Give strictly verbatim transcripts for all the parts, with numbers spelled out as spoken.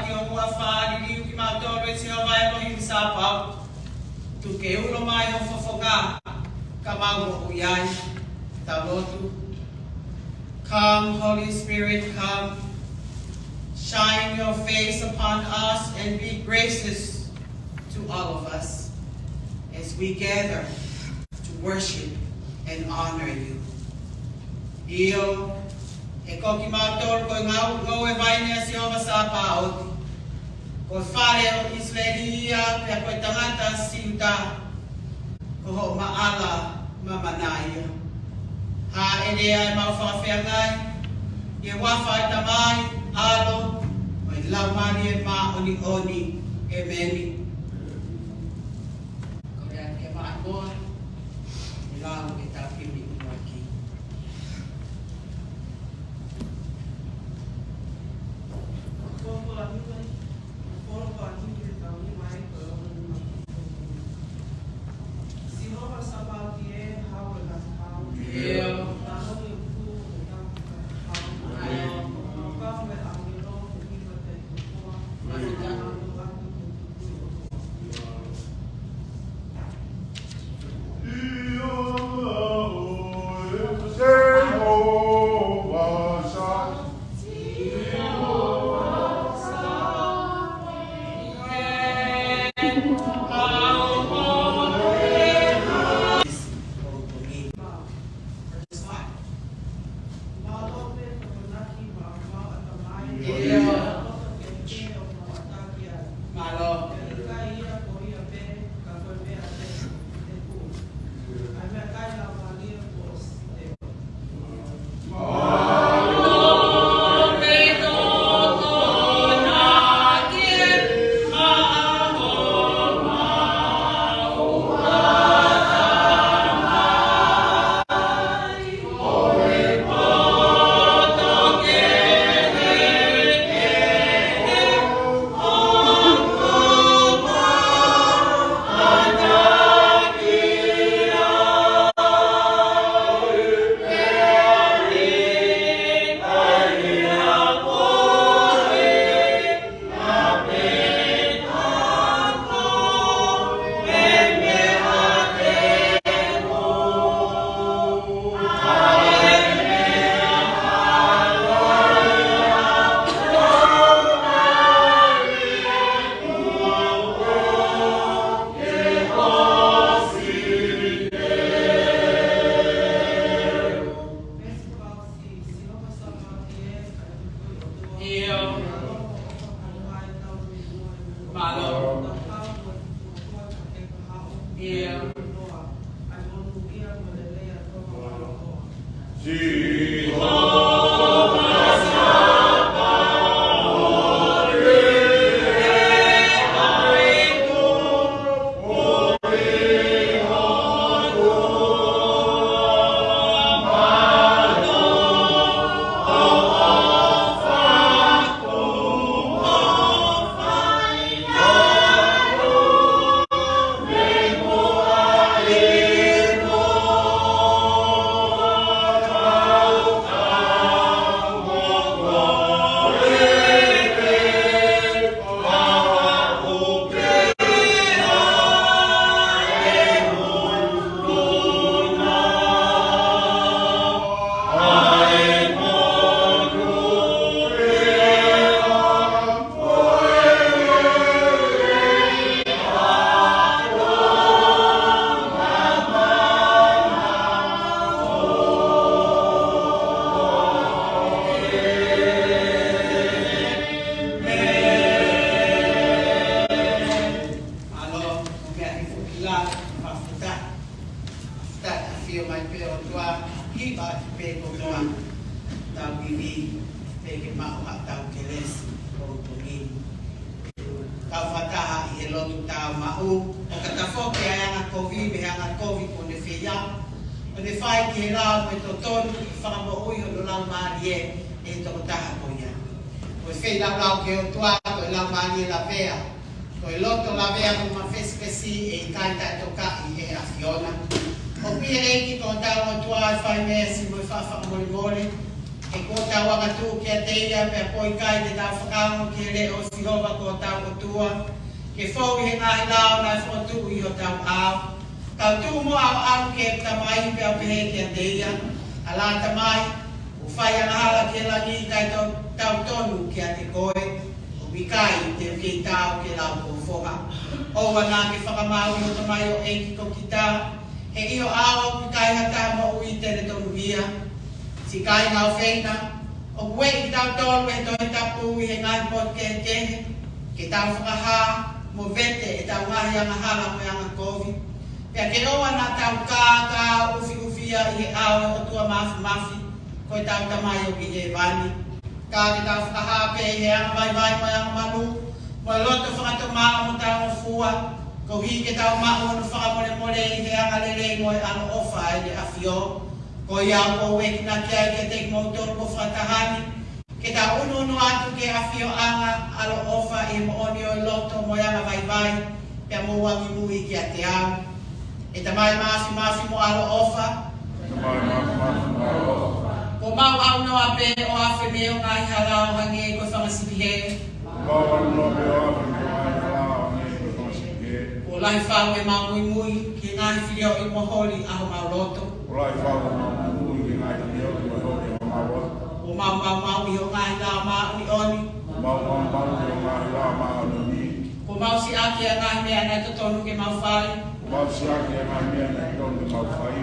ʻi ho huafa, liliu kimautolu ʻe Sihova ʻi he ʻaho ni, Sāpate. Tuku ke ulo mai ho fofonga, ka mau moʻui ai. Tau lotu. Come, Holy Spirit, come. Shine your face upon us and be gracious to all of us as we gather to worship and honor you. ʻIo, he ko kimautolu ko e ngāue, ngāue vaine ʻa Sihova Sāpaoti. Ko e fale ʻo ʻIsileli ia, pea ko e tangata Siuta, ko hoʻo maʻala mamana ia. Hāʻele ʻemau fakafeangai, ʻi he huafa ʻo e Tamai, ʻAlo, mo e Laumālie Māʻoniʻoni. ʻEmeni. Ko ia ke maʻa moa, ʻe lau ʻetau himi ʻuluaki. Sihova Sāpaoti ē, hau ʻe ngata hau. ʻIo. Tahomi ʻoku tuʻu ʻo ngata hau. ʻIo. Mau kau mo e ʻāngelo, ʻo hiva tei kokoa. ʻIo. Mālō. ʻIo. Mālō. ʻIo. Mālō, ʻo meʻa ni foki la, fakafetaʻi. Fakafetaʻi ʻafio mai pē ʻOtua, hiva atu pē kotoa. Tau ivi, pea ke maʻu haʻatau kelesi, ʻo tui. Tau fakataha ʻi he lotu tau maʻu, ʻo ka tafoki ʻa e anga kovi, mei he anga kovi kuo ne feia. ʻO ne fai ki he lao mo e totonu, ʻi he fakamoʻui hono laumālie, ʻe he tokotaha ko ia. Ko e feilaulau ki he ʻOtua, ko e laumālie lavea. Ko e loto lavea mo mafesifesi ʻe ʻikai taʻetokaʻi ʻe he ʻAfiona. ʻOku ʻi he ʻEiki ko hotau ʻOtua ʻa e fai meesi mo e faʻa fakamolemole. He kuo tau angatuʻu kiate ia, pea ʻoku ʻikai te tau fakaongo ki he leʻo ʻo Sihova ko hotau ʻOtua, ke fou ʻi he ngaahi lao naʻe fokotuʻu ʻi hotau ʻao. Kau tuʻu mo ʻalu ki heʻeku tamai, pea u pehē kiate ia, ʻAlā tamai, kuo fai angahala ki he langi, ʻikai tau, tau tonu kiate koe, ʻoku ʻikai te u kei taau ke lau ko ho foha. ʻOua naʻa ke fakamāuʻi ho tamaioʻeiki ko kita, he ʻi ho ʻao ʻoku ʻikai ha taha moʻui te ne tonuhia. Siʻi kāinga ʻofeina, ʻoku ueʻi kitautolu ʻe he Tohi Tapu ʻi he ngaahi potu kehekehe, ke tau fakahā mo vete ʻetau ngaahi angahala mo e angakovi. Pea ke ʻoua naʻa tau kākā ʻufiʻufia ʻi he ʻao ʻo e ʻOtua Māfimafi, ko ʻetau Tamai ʻoku ʻi hēvani. Ka ke tau fakahā pē ʻi he angavaivai mo e angamalū, mo e loto fakatomala mo talangofua, koeʻuhi ke tau maʻu hono fakamolemole ʻi he angalelei mo e ʻaloʻofa ʻa ʻEne ʻAfio. Ko ia ʻoku ou ekinaki ai kiate kimoutolu kuo fakataha ni, ke tau ʻunuʻunu atu ki he ʻafioʻanga ʻaloʻofa ʻi he moʻoni ʻo e loto mo e angavaivai, pea mou angimui kiate au. ʻE Tamai Māfimafi mo ʻaloʻofa. Tamai Māfimafi mo ʻaloʻofa. Kuo mau ʻaunoa pē ʻo afe mei he ngaahi hala ʻo hangē ko e fanga sipi hē. Kuo mau ʻaunoa pē ʻo afe mei he ngaahi hala ʻo hangē ko e fanga sipi hē. Kuo lahi fau ʻemau muimui ki he ngaahi filioʻi mo e holi ʻa homau loto. Kuo lahi fau ʻemau muimui ki he ngaahi filioʻi mo e holi ʻa homau loto. Kuo mau maumauʻi ho ngaahi lao māʻoniʻoni. Kuo mau maumauʻi ho ngaahi lao māʻoniʻoni. Kuo mau siʻaki ʻa e ngaahi meʻa naʻe totonu ke mau fai. Kuo mau siʻaki ʻa e ngaahi meʻa naʻe totonu ke mau fai.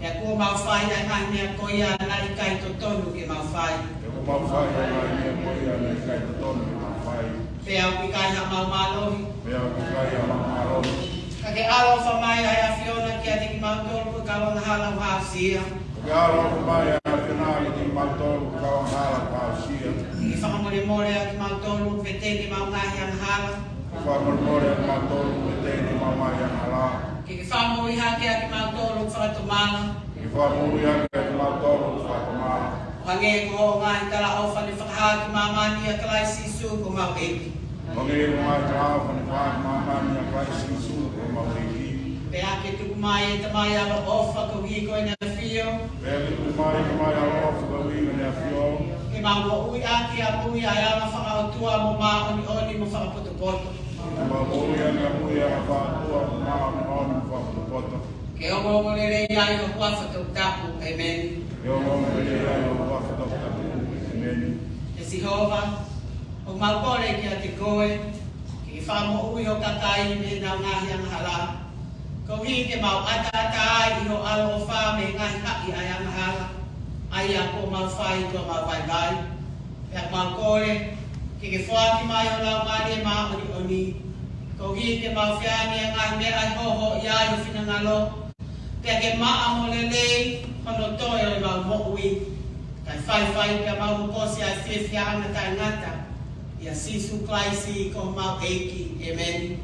Pea kuo mau fai ʻa e ngaahi meʻa ko ia naʻe ʻikai totonu ke mau fai. Pea kuo mau fai ʻa e ngaahi meʻa ko ia naʻe ʻikai totonu ke mau fai. Pea ʻoku ʻikai haʻamau mālohi. Pea ʻoku ʻikai haʻamau mālohi. Ka ke ʻaloʻofa mai ʻa e ʻAfiona kiate kimautolu ko e kau angahala ʻoku aʻusia. Ka ke ʻaloʻofa mai ʻa e ʻAfiona kiate kimautolu ko e kau angahala ʻoku aʻusia. Ke ke fakamolemole ʻa kimautolu, vete ʻemau ngaahi angahala. Ke ke fakamolemole ʻa kimautolu, vete ʻemau ngaahi angahala. Ke ke fakamoʻui hake ʻa kimautolu fakatomala. Ke ke fakamoʻui hake ʻa kimautolu fakatomala. ʻO hangē ko hoʻo ngaahi talaʻofa naʻe fakahā ki māmani ʻia Kalaisi Sīsū ko homau ʻEiki. ʻO hangē ko e ngaahi talaʻofa naʻe fakahā ki māmani ʻia Kalaisi Sīsū ko homau ʻEiki. Pea ke tuku mai ʻe Tamai ʻaloʻofa koeʻuhi ko ʻEne ʻAfio. Pea ke tuku mai ʻe Tamai ʻaloʻofa koeʻuhi ko ʻEne ʻAfio. Ke mau moʻui ʻaki ʻamui ʻa e anga fakaʻotua mo māʻoniʻoni mo fakapotopoto. Ke mau moʻui ʻaki ʻamui ʻa e anga fakaʻotua mo māʻoniʻoni mo fakapotopoto. Ke ongoongolelei ai ho huafa toputapu. ʻĒmeni. Ke ongoongolelei ai ho huafa toputapu. ʻĒmeni. ʻE Sihova, ʻoku mau kole kiate koe, ke ke fakamoʻui ho kakai mei heʻenau ngaahi angahala. Koeʻuhi ke mau ʻataʻatā ai ʻi ho ʻaloʻofa mei he ngaahi haʻi ʻa e angahala, ʻa ia kuo mau fai tuʻa mau vaivai. Pea mau kole, ke ke foaki mai ho Laumālie Māʻoniʻoni, koeʻuhi ke mau feangi ʻa e ngaahi meʻa ʻe hohoʻi ai ho finangalo, pea ke maʻa mo lelei hono toe ʻo ʻemau moʻui, kae faifai pea mau hokosi ʻa e fiefiaʻanga taʻengata, ʻia Sīsū Kalaisi ko homau ʻEiki. ʻĒmeni.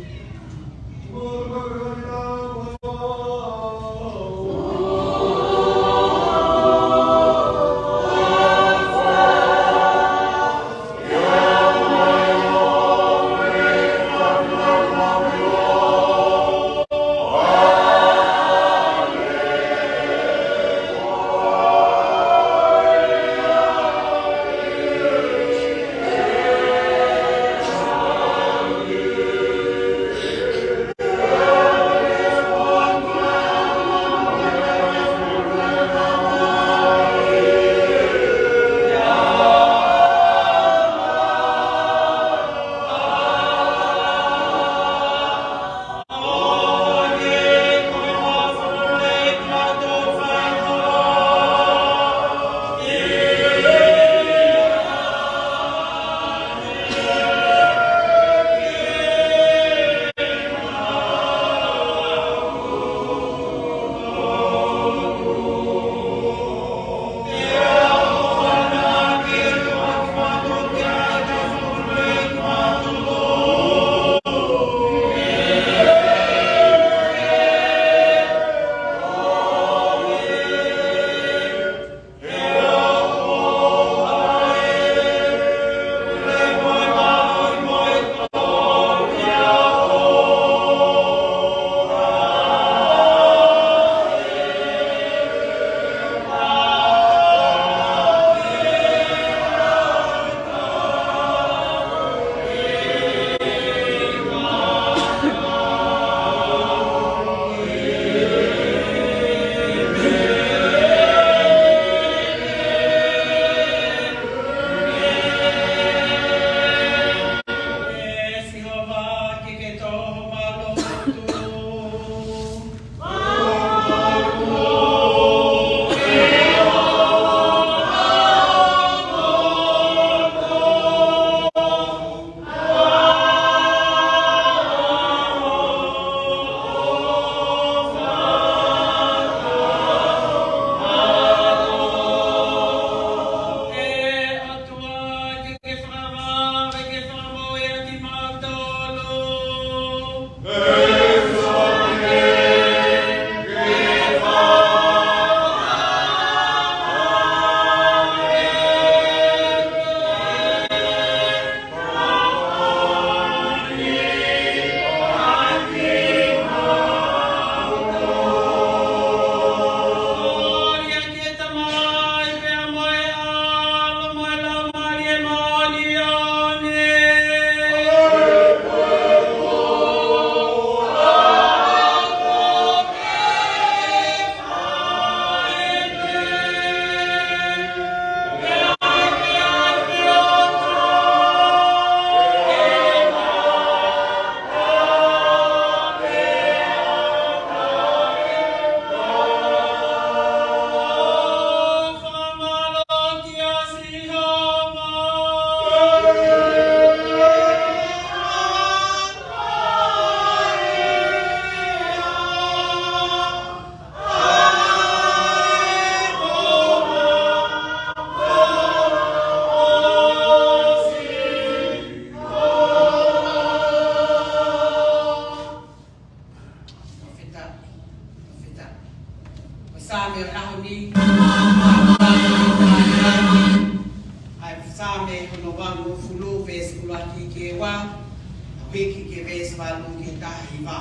Hiki ki he veesi valu ki he taha hiva.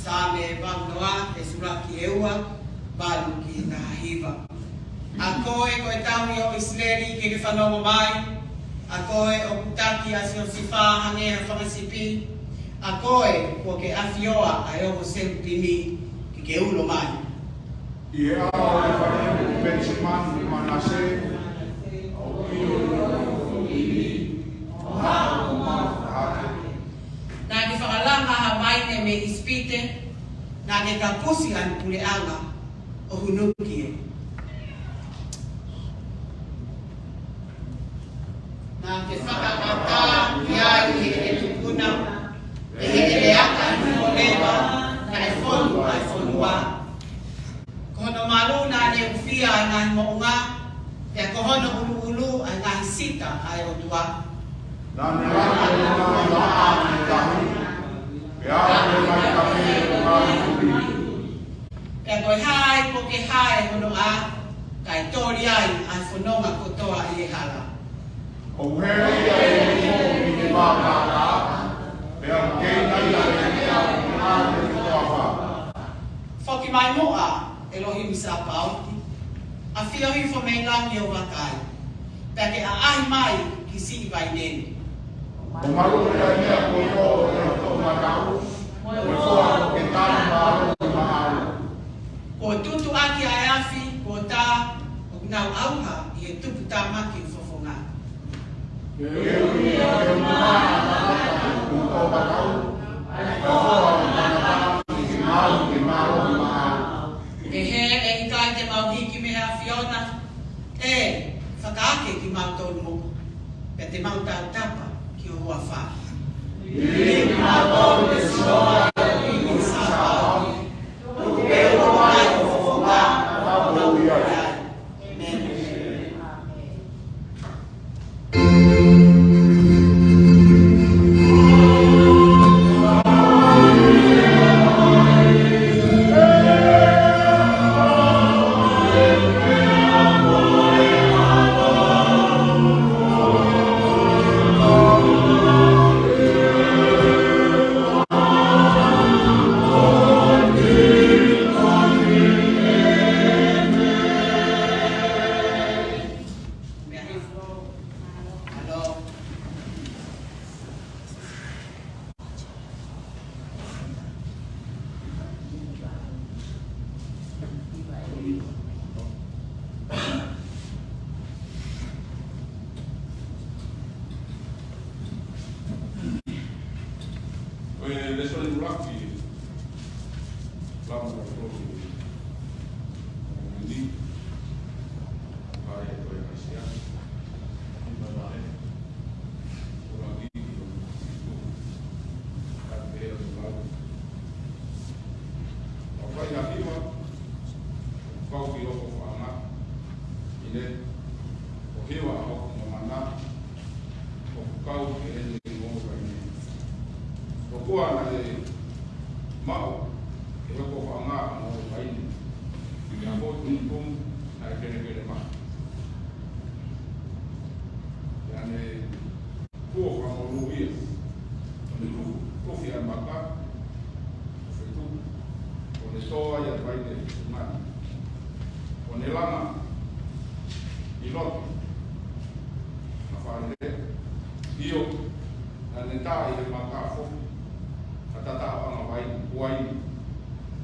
Saame valu noa, veesi ʻuluaki ki he ua, valu ki he taha hiva. ʻA koe ko e tauhi ʻo ʻIsileli, ke ke fanongo mai. ʻA koe ʻoku taki ʻa Siosifa hangē ha fanga sipi. ʻA koe kuo ke ʻafioʻi ʻa e ongo selupimi ke ke ulo mai. ʻI he ʻao ʻo ʻEfalemi, Penisimani, Manase, ʻo ʻilo ʻi hono ʻofa ki he ʻEiki, ʻo haʻu mo ha hake. Naʻa ke fakalanga ha vaine mei ʻIsipite, naʻa ke kapusi ʻa e puleʻanga ʻo hunuki ia. Naʻa ke fakaʻatā ki ai ʻi heʻene tupuna, ʻi heʻene aka ʻi he fonua, naʻe fonu ʻa e fonua. Ko hono malu naʻa ne ufia ʻa e ngaahi moʻunga, pea ko hono ʻuluʻulu ʻa e ngaahi sita ʻa e ʻOtua. Naʻa ne laka ʻi he ngaahi laʻā mei tahi, pea ʻi he ngaahi kafe ʻo e ngaahi tui. Pea ko e hā ai kuo ke hā ʻe hono ʻā, kae toli ai ʻa e fononga kotoa ʻi he hala. ʻOku hele ia ʻi he moʻo ʻi he vā kākā, pea ʻoku keina ia ʻi he ʻea ʻi he toafa. Foki mai muʻa, ʻElohimi Sāpaoti, ʻafio hifo mei langi ʻo vakai, pea ke ʻaʻahi mai ki siʻi vaine ni. ʻO maluʻi ʻa e meʻa kotoa ʻo e toʻomataʻu, mo e foha kuo ke tali mālohi maʻau. Kuo tutuʻaki ʻa e afi, kuo tā, ʻoku nau ʻauha ʻi he tuputāmaki ʻo e fofonga. Ke ui ʻa e ʻOtua ʻa e toʻomataʻu, ʻa e foha ʻo e tangata, ke maʻu, ke mālohi maʻau. Pehē ʻe ʻikai te mau hiki mei he ʻAfiona, ʻe fakaake kimautolu mo, pea te mau tautapa ki ho huafa. Liliu kimautolu ʻe Sihova, ʻElohimi Sāpaoti, tuku ke ulo mai ho fofonga, ʻo mau ulo ai. ʻĒmeni. Ko e lēsoni ʻuluaki, lama ka tolu, ni, ʻa e ko e ʻAisea, ʻuluaki, ʻuluaki, ʻa e pehē ʻo e lau. ʻOku fai ʻa hiva, kau ki hoku ʻofaʻanga, ʻi he, ʻo hiva ʻa hoku mamana, ʻoku kau ki heʻene ngoue vaine. Ko ia naʻe maʻu ʻe hoku ʻofaʻanga ʻa e ngoue vaine, ʻi he ʻaho tuʻutuʻu naʻe kelekele mai. Pea ne kuo fakamolū ia, ʻo ne tuku, tufi ʻa e maka, ʻo fetuku, ʻo ne tō ai ʻa e vaine ʻi ʻuta ni. ʻO ne langa ʻi loto ʻa e fale, ʻio, naʻa ne tā ʻi he maka foki ha tataʻoʻanga vaine, uaine,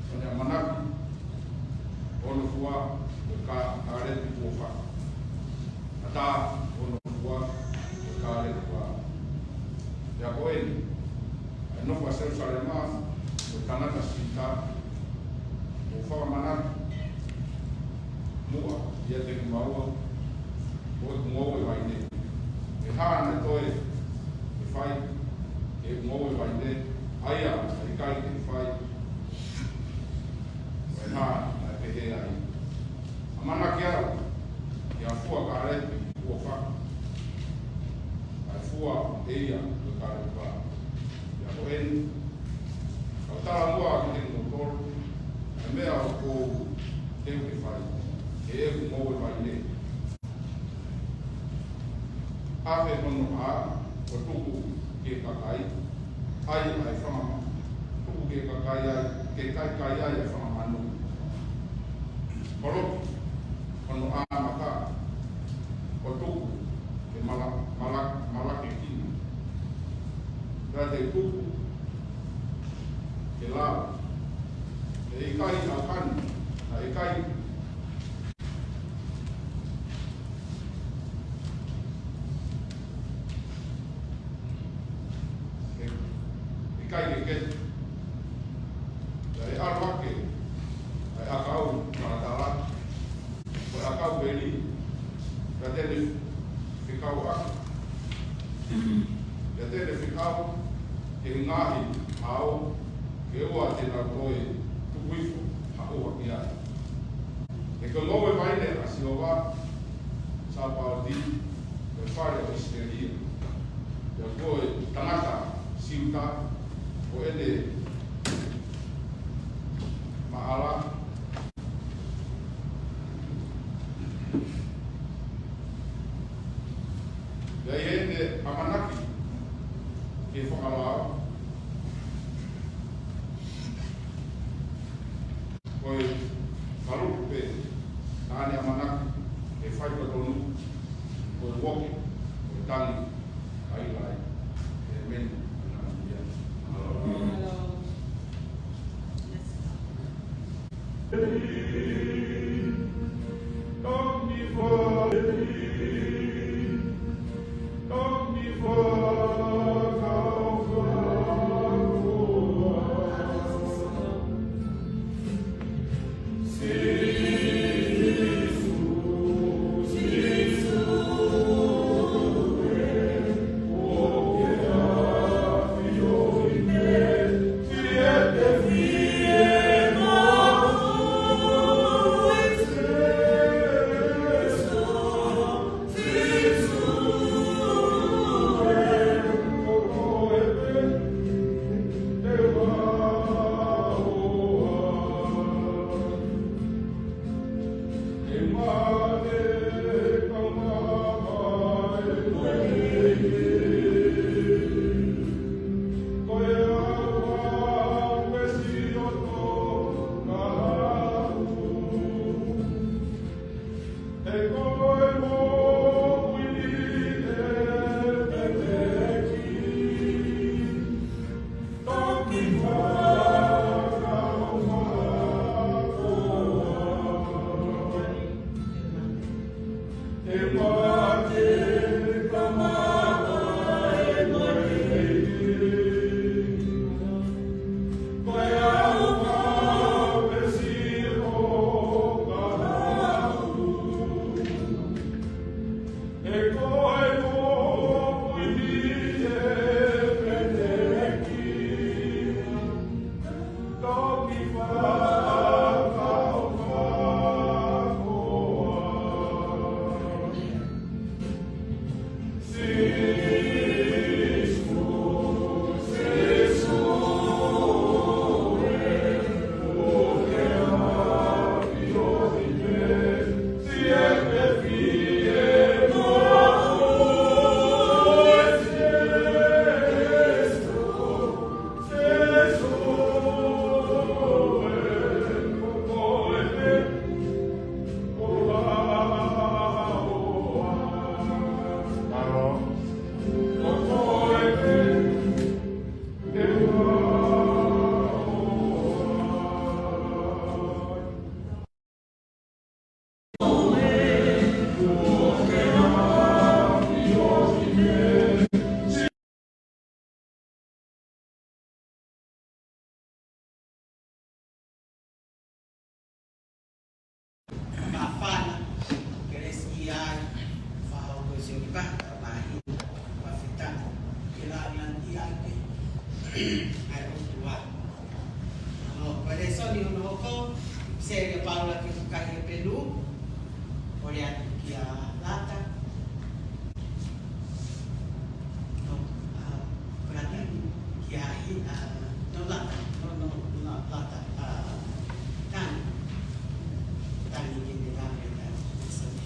ʻo ne ʻamanaki ʻi hono fua ʻo e kā-, kālepi kuo fā. Ka tā ʻi hono fua ʻo e kālepi kuo fā. Pea ko eni, ʻa e nofo ʻa Selusalema, ko e tangata Siuta, ʻoku fakamanatu muʻa ʻiate kimaua ʻa ʻeku ngoue vaine. Ko e hā naʻe toe ke fai ʻe heʻeku ngoue vaine, ʻa ia naʻe ʻikai ke fai? Ko e hā naʻe pehē ai? ʻAmanaki au ki ha fua kālepi kuo fā, ʻa e fua ʻe ia ko e kālepi kuo fā. Pea ko eni, kau talamuʻa kiate kimoutolu ʻa e meʻa ʻoku ou teu ke fai ʻe heʻeku ngoue vaine. ʻAve hono ʻā, ʻo tuku ki he kai ai e fanga manu. Tuku ke kai ai, ke kaikai ai e fanga manu. Koloki hono ʻā maka, ʻo tuku ke mala-, mala-, malakekina. Pea te u tuku ke lava. ʻE ʻikai ʻaukani, ʻe ʻikai, ʻe ʻikai ke kete. Pea ʻe ʻalu hake ʻa e ʻakau talatala, ko e ʻakau veli, pea te ne fekauʻaki, pea te ne fekau ki he ngaahi ʻao, ke ʻoua te nau toe tuku hifo ha ʻofa ki ai. He ko e ngoue vaine ʻa Sihova Sapaoti, ko e fale ʻo ʻIsileli ia. Pea ko e tangata Siuta, ko ʻene maʻala, pea ʻi heʻene ʻamanaki ki he fakalao, ko e faluku pē naʻa ne ʻamanaki ke fai totonu, ko e uoke, ko e tangi, kaila ai. ʻĒmeni. Māfana, kelesi ʻa e ʻOtua, fahau ko e sio ki pata, māhina, mafitana, ke lāngilangiʻia ai pē ʻa e ʻOtua. ʻA ia ko e lēsoni hono hoko, seli ʻa Paula ki he kakai Hepelū, kole atu kia Lata. No, uh, Lata, kia hi, uh, no, Lata, no, no, no, Lata, uh, Tani. Tani ke ne lave, uh, so, uh,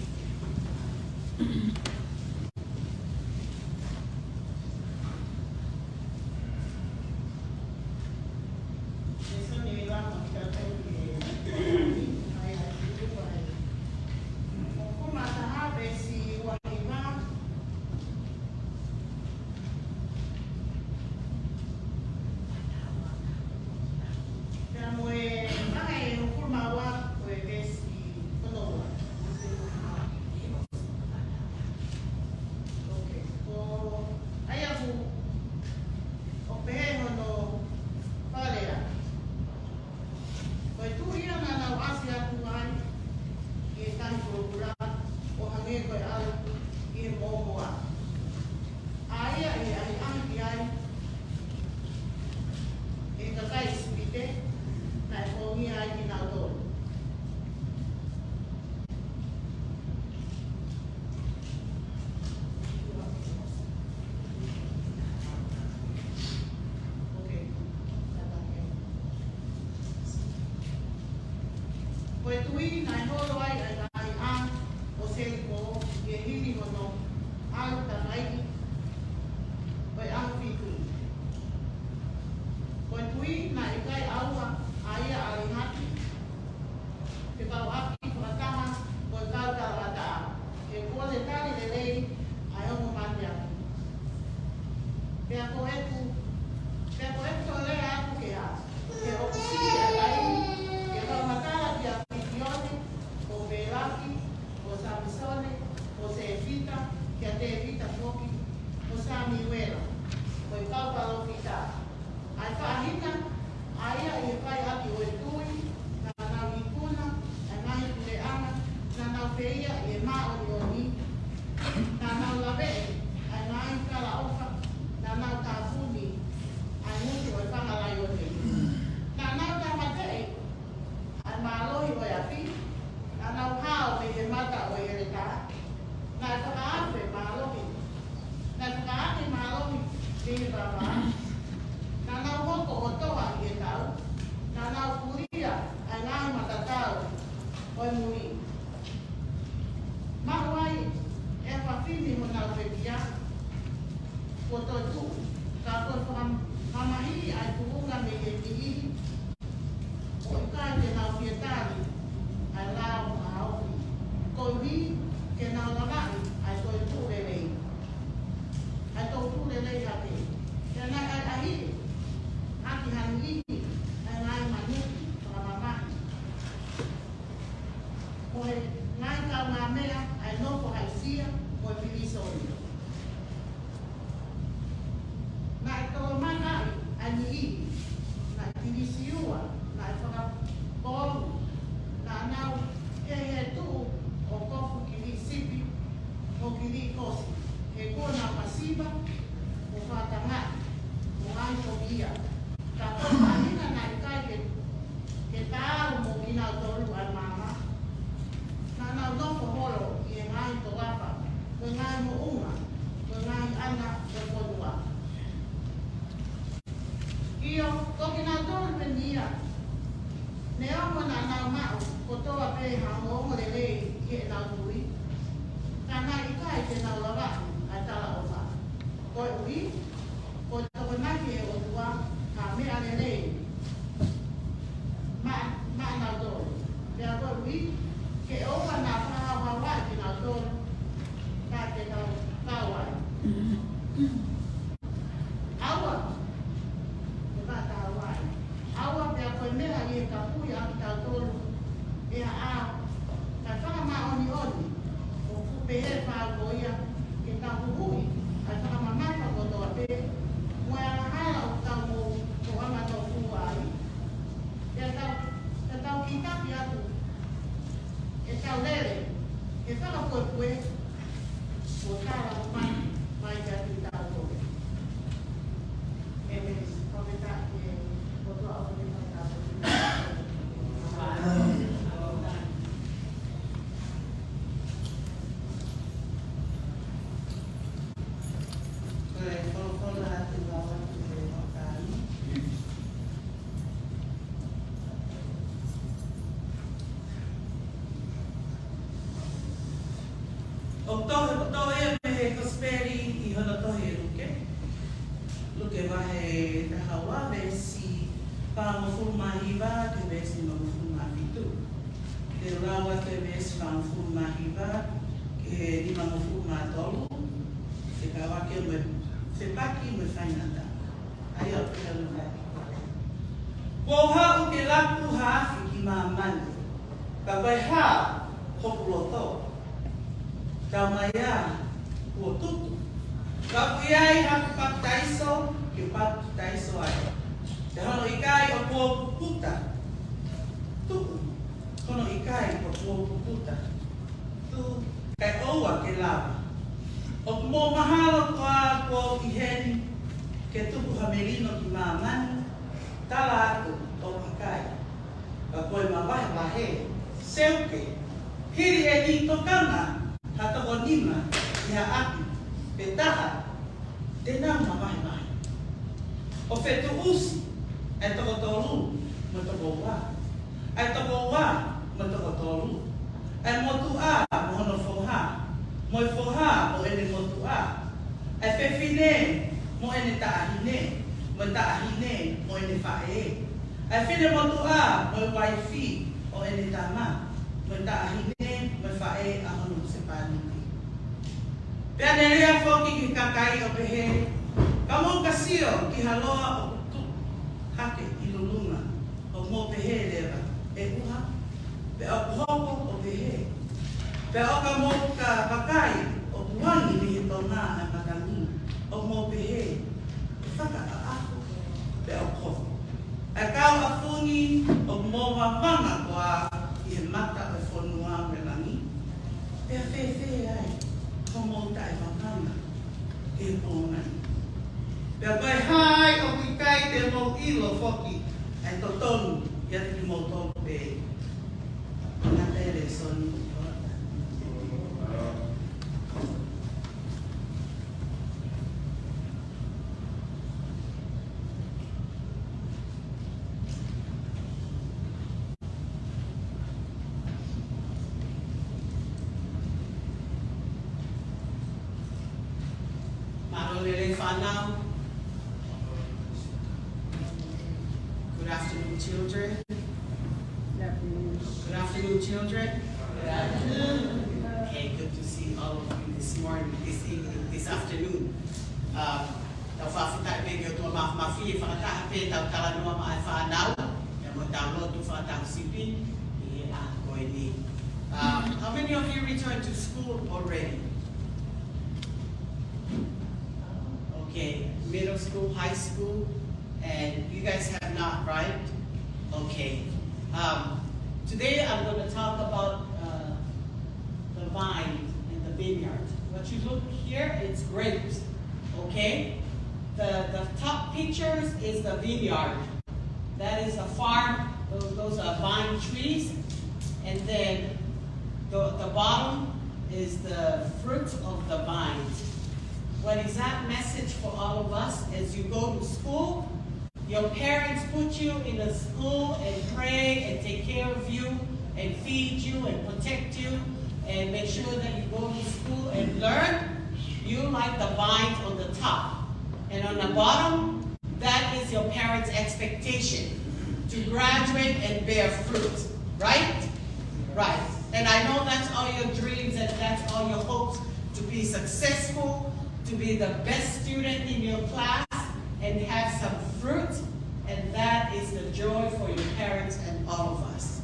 e tuʻi naʻe holo ai ʻa e ngaahi ʻā ʻo Selikō ʻi he hili hono ʻalu takaiʻi ʻo e ʻaho fitu. Ko e tuʻi naʻe ʻikai ʻaua ʻa ia ʻa Lihati, ke kau ʻaki fakataha mo e kau talangataʻa, he kuo ne tali lelei ʻa e ongo mateaki. Pea ko ʻeku, pea ko ʻeku toe lea atu ke hā, ke ʻoku siʻi ʻa e taimi ke fakamatala kia Kitione, mo Pelaki, mo Samisone, mo Sefita, kia Tēvita foki, mo Samiuela, mo e kau palōfita, ʻa e faʻahinga ʻa ia ʻi he fai ʻaki ʻo e tui, naʻa nau ikuna ʻa e ngaahi puleʻanga, naʻa nau feia ʻi he māʻoniʻoni, naʻa nau laveʻi ʻa e ngaahi kalaʻofa, naʻa nau tāpuni ʻa e ngutu ʻo e fanga laione. Naʻa nau tāmateʻi ʻa e mālohi ʻo e afi, naʻa nau hao mei he mata ʻo e heletā, naʻe fakaafe mālohi, naʻe fakaafe mālohi mei he vavā, naʻa nau hoko ʻo toa ʻi he tau, naʻa nau pulia ʻa e ngaahi matatau ʻo e muli. Maʻu ai ʻe he fefine honau pekia, kuo toetuʻu, ka kuo fakamamahiʻi ʻa e tuʻunga mei he niʻihi, ʻo ʻikai ke nau fie tali ʻa e lao ʻa e ʻaho ni, koeʻuhi ke nau lavaʻi ʻa e toetuʻu lelei, ʻa e toetuʻu lelei hake. Pea naʻe ʻahiʻahiʻi ʻaki ha niʻihi ʻa e ngaahi manuki fakamamahi, mo e ngaahi kaungāmeʻa ʻa e nofo haʻisia mo e pilīsone. Naʻe tolomakaʻi ʻa e niʻihi, naʻe pilisiua, naʻe fakapolu, naʻa nau hehetuʻu ʻo kofu kiliʻi sipi mo kiliʻi kosi, he kuo nau masiva mo fakatangaʻi mo ngaahi toki ia. Ka ko e faʻahinga naʻe ʻikai ke, ke taau mo kinautolu ʻa e maama, naʻa nau nofo holo ʻi he ngaahi toafa, ko e ngaahi moʻunga, ko e ngaahi ʻana ʻo e fonua. ʻIo, ko kinautolu pē ia, neongo naʻa nau maʻu kotoa pē ha ongoongo lelei ʻi heʻenau tui, ka naʻe ʻikai ke nau lavaʻi ʻa e talaʻofa. Koeʻuhi, ko e tokonaki ʻe he ʻOtua ha meʻa lelei maʻa, maʻanautolu. Pea koeʻuhi ke ʻoua naʻa fakahaohaoaʻi kinautolu, ka ke tau kau ai. ʻAua, ke fakatauaʻi. ʻAua pea ko e meʻa ʻi he kapuʻi ʻa kitautolu ʻe he ʻao, kae fakamāʻoniʻoni, ʻoku pehē fau ko ia, ke tau huhuʻi ʻa e fakamamafa kotoa pē, mo e angahala ʻoku tau mou, mou angatonu ai. Pea tau, pea tau kiʻi taki atu ʻetau lele, he fakapuepue, mo tala mai, mai kiate kitautolu. ʻĒmeni. Fakafetaʻi ki he ʻOtua ʻoku ne fai tāpuekina. Ko e folofola ʻa e ʻOtua ki he ʻOtua. ʻOku toʻo, ʻoku toʻo ia mei he Kosipeli ʻi hono tohi ʻe Luke. Luke vahe taha ua, veesi fāngofulu mā hiva ki he veesi nimangofulu mā fitu. Te u lau atu e veesi fāngofulu mā hiva ki he nimangofulu mā tolu, ke kau ake mo e fepaki mo e faingataʻa. ʻA ia ʻoku pehē mai: Kuo u haʻu ke laku ha afi ki māmani, ka ko e hā hoku loto? Taumaiā, kuo tuku. Ka ʻoku ʻi ai haku papitaiso ke papitaiso ai, pea hono ʻikai ʻoku ou kukuta. Tuku, hono ʻikai ʻoku ou kukuta. Tuku, kae ʻoua ke lava. ʻOku mou mahalo koā kuo u ʻi heni ke tuku ha melino ki māmani? Tala atu, ʻoku ʻikai. Ka ko e mavahevahe, seuke, hili ʻeni tokanga ha toko nima ki ha ʻapi, pē taha te nau mavahevahe. ʻO fetuʻusi ʻa e toko tolu mo e toko ua, ʻa e toko ua mo e toko tolu. ʻA e motuʻa mo hono foha, mo e foha mo ʻene motuʻa. ʻA e fefine mo ʻene taʻahine, mo e taʻahine mo ʻene faʻē. ʻA e finemotuʻa mo e uaifi ʻo ʻene tama, mo e taʻahine mo e faʻē ʻa hono husepāniti. Pea ne lea foki ki he kakai ʻo pehē, Ka mou ka sio ki ha loa ʻoku tuʻu hake ʻi lulunga, ʻoku mou pehē leva, ʻE ʻuha, pea ʻoku hoko ʻo pehē. Pea ʻo ka mou ka vakai ʻoku angi mei he tonga ʻa e matangi, ʻoku mou pehē, ʻE fakaʻaʻaho, pea ʻoku hoko. ʻA e kau ʻafungi ʻoku mou vavanga koā ʻi he mata ʻo e fonua mo e langi? Pea fēfē ai hoʻomou taʻevavanga ʻi he kuonga ni? Pea ko e hā ai ʻoku ʻikai te mou ʻilo foki ʻa e totonu ʻiate kimoutolu pē? Ngata e lēsoni. Mālō e lelei fānau. Good afternoon, children. Good afternoon, children. Good afternoon. Okay, good to see all of you this morning, this evening, this afternoon. Um, tau fakafetaʻi pē ki he ʻOtua Māfimafi, ʻe fakataha pē ʻetau talanoa maʻa e fānau, pea mo ʻetau lotu fakataha sipi ʻi he ʻaho ko eni. Um, how many of you returned to school already? Okay, middle school, high school, and you guys have not, right? Okay. Um, today I'm gonna talk about, uh, the vine and the vineyard. What you look here, it's grapes, okay? The, the top pictures is the vineyard. That is a farm. Those, those are vine trees. And then the, the bottom is the fruit of the vines. What is that message for all of us? As you go to school, your parents put you in a school and pray and take care of you and feed you and protect you and make sure that you go to school and learn. You like the vines on the top. And on the bottom, that is your parents' expectation to graduate and bear fruit, right? Right. And I know that's all your dreams and that's all your hopes, to be successful, to be the best student in your class and have some fruit. And that is the joy for your parents and all of us.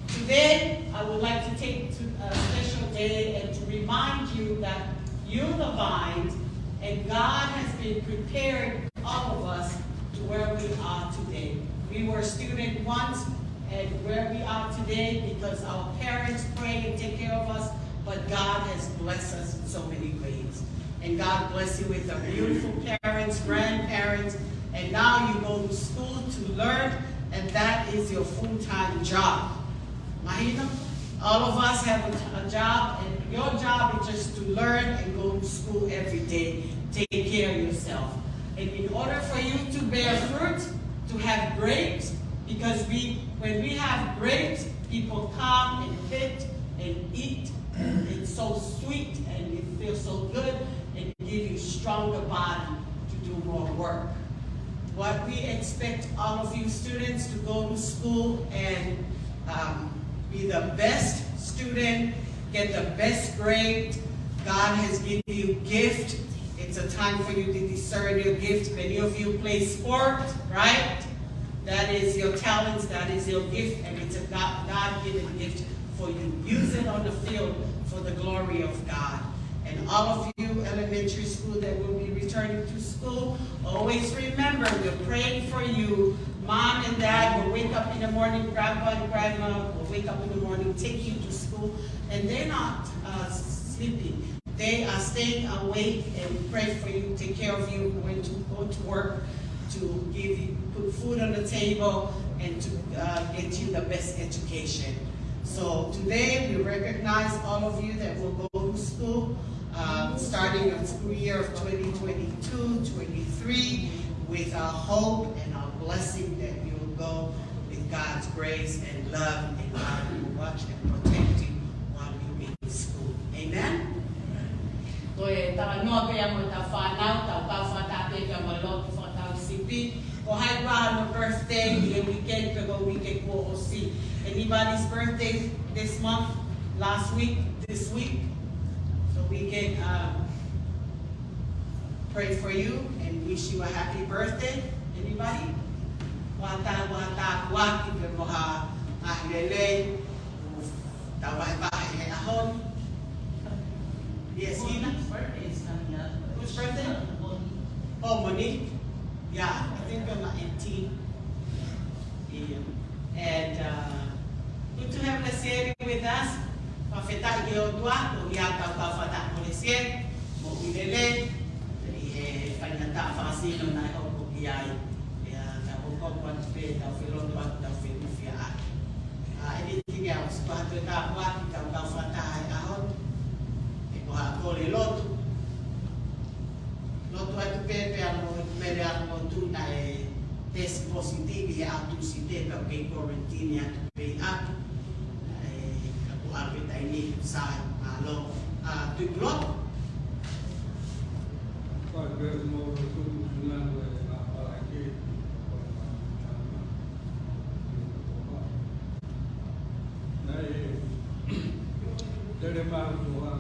Today, I would like to take to a special day and to remind you that you're the vines, and God has been preparing all of us to where we are today. We were student once, and where we are today because our parents pray and take care of us, but God has blessed us in so many ways. And God bless you with the beautiful parents, grandparents, and now you go to school to learn, and that is your full-time job. Mahina, all of us have a, a job, and your job is just to learn and go to school every day. Take care of yourself. And in order for you to bear fruit, to have grapes, because we, when we have grapes, people come and pick and eat, and it's so sweet, and it feels so good, and give you stronger body to do more work. What we expect all of you students to go to school and, um, be the best student, get the best grade. God has given you gift. It's a time for you to discern your gift. Many of you play sport, right? That is your talents, that is your gift, and it's a God, God-given gift for you. Use it on the field for the glory of God. And all of you elementary school that will be returning to school, always remember, we're praying for you. Mom and dad will wake up in the morning, grandpa and grandma will wake up in the morning, take you to school, and they're not, uh, sleeping. They are staying awake, and we pray for you, take care of you, going to, go to work to give you, put food on the table and to, uh, get you the best education. So today we recognize all of you that will go to school, um, starting the school year of twenty twenty-two twenty-three, with our hope and our blessing that you will go with God's grace and love, and God will watch and protect you while you're in school. Amen? Ko e talanoa pē ia mo ʻetau fānau, tau kau fakataha pē pea mo e lotu fakatau sipi. Ko hai kuo ʻi ai hono birthday ʻi he weekend pe ko e uike kuo ʻosi? Anybody's birthday this month, last week, this week? So we can, um, pray for you and wish you a happy birthday. Anybody? Kuo tā, kuo tāpuaki pea mo ha ʻaho lelei. Tau vahevahe he ʻaho ni. Yes, Ina? Monique's birthday is coming up. Whose birthday? Monique. Oh, Monique. Yeah, I think I'm eighteen. Yeah. And, uh, good to have Lesieli with us. Fakafetaʻi ki he ʻOtua, ko ia tau kau fakataha mo Lesieli, moʻui lelei, ʻi he faingataʻa fakasino naʻe hoko ki ai. Pea tau hoko atu pē, tau felotu atu, tau feʻufiʻaki. Uh, anything else? Ko ha toe tāpuaki, tau kau fakataha he ʻaho ni. Pe ko ha kole lotu. Lotu atu pē pea mo e mele ʻa e lotu naʻe test positive he ʻaho Tūsite pea ʻoku kei quarantine atu pē ʻi ʻapi. Naʻe ka ko ʻapi taimi ni sai mālō. ʻA, tuku lotu. Pea pea mo lotu na ko e ʻaho ʻa e ke. Naʻe tele mālō ʻa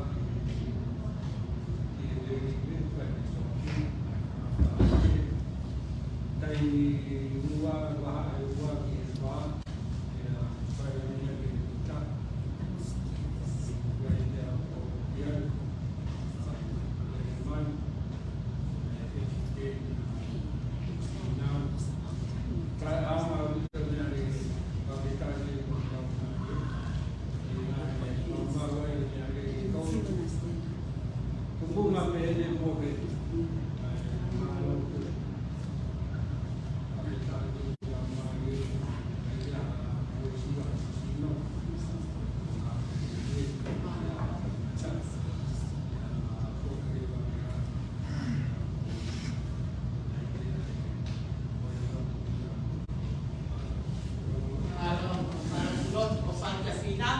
Mālō, mālō, lotu ko fai kia Fina.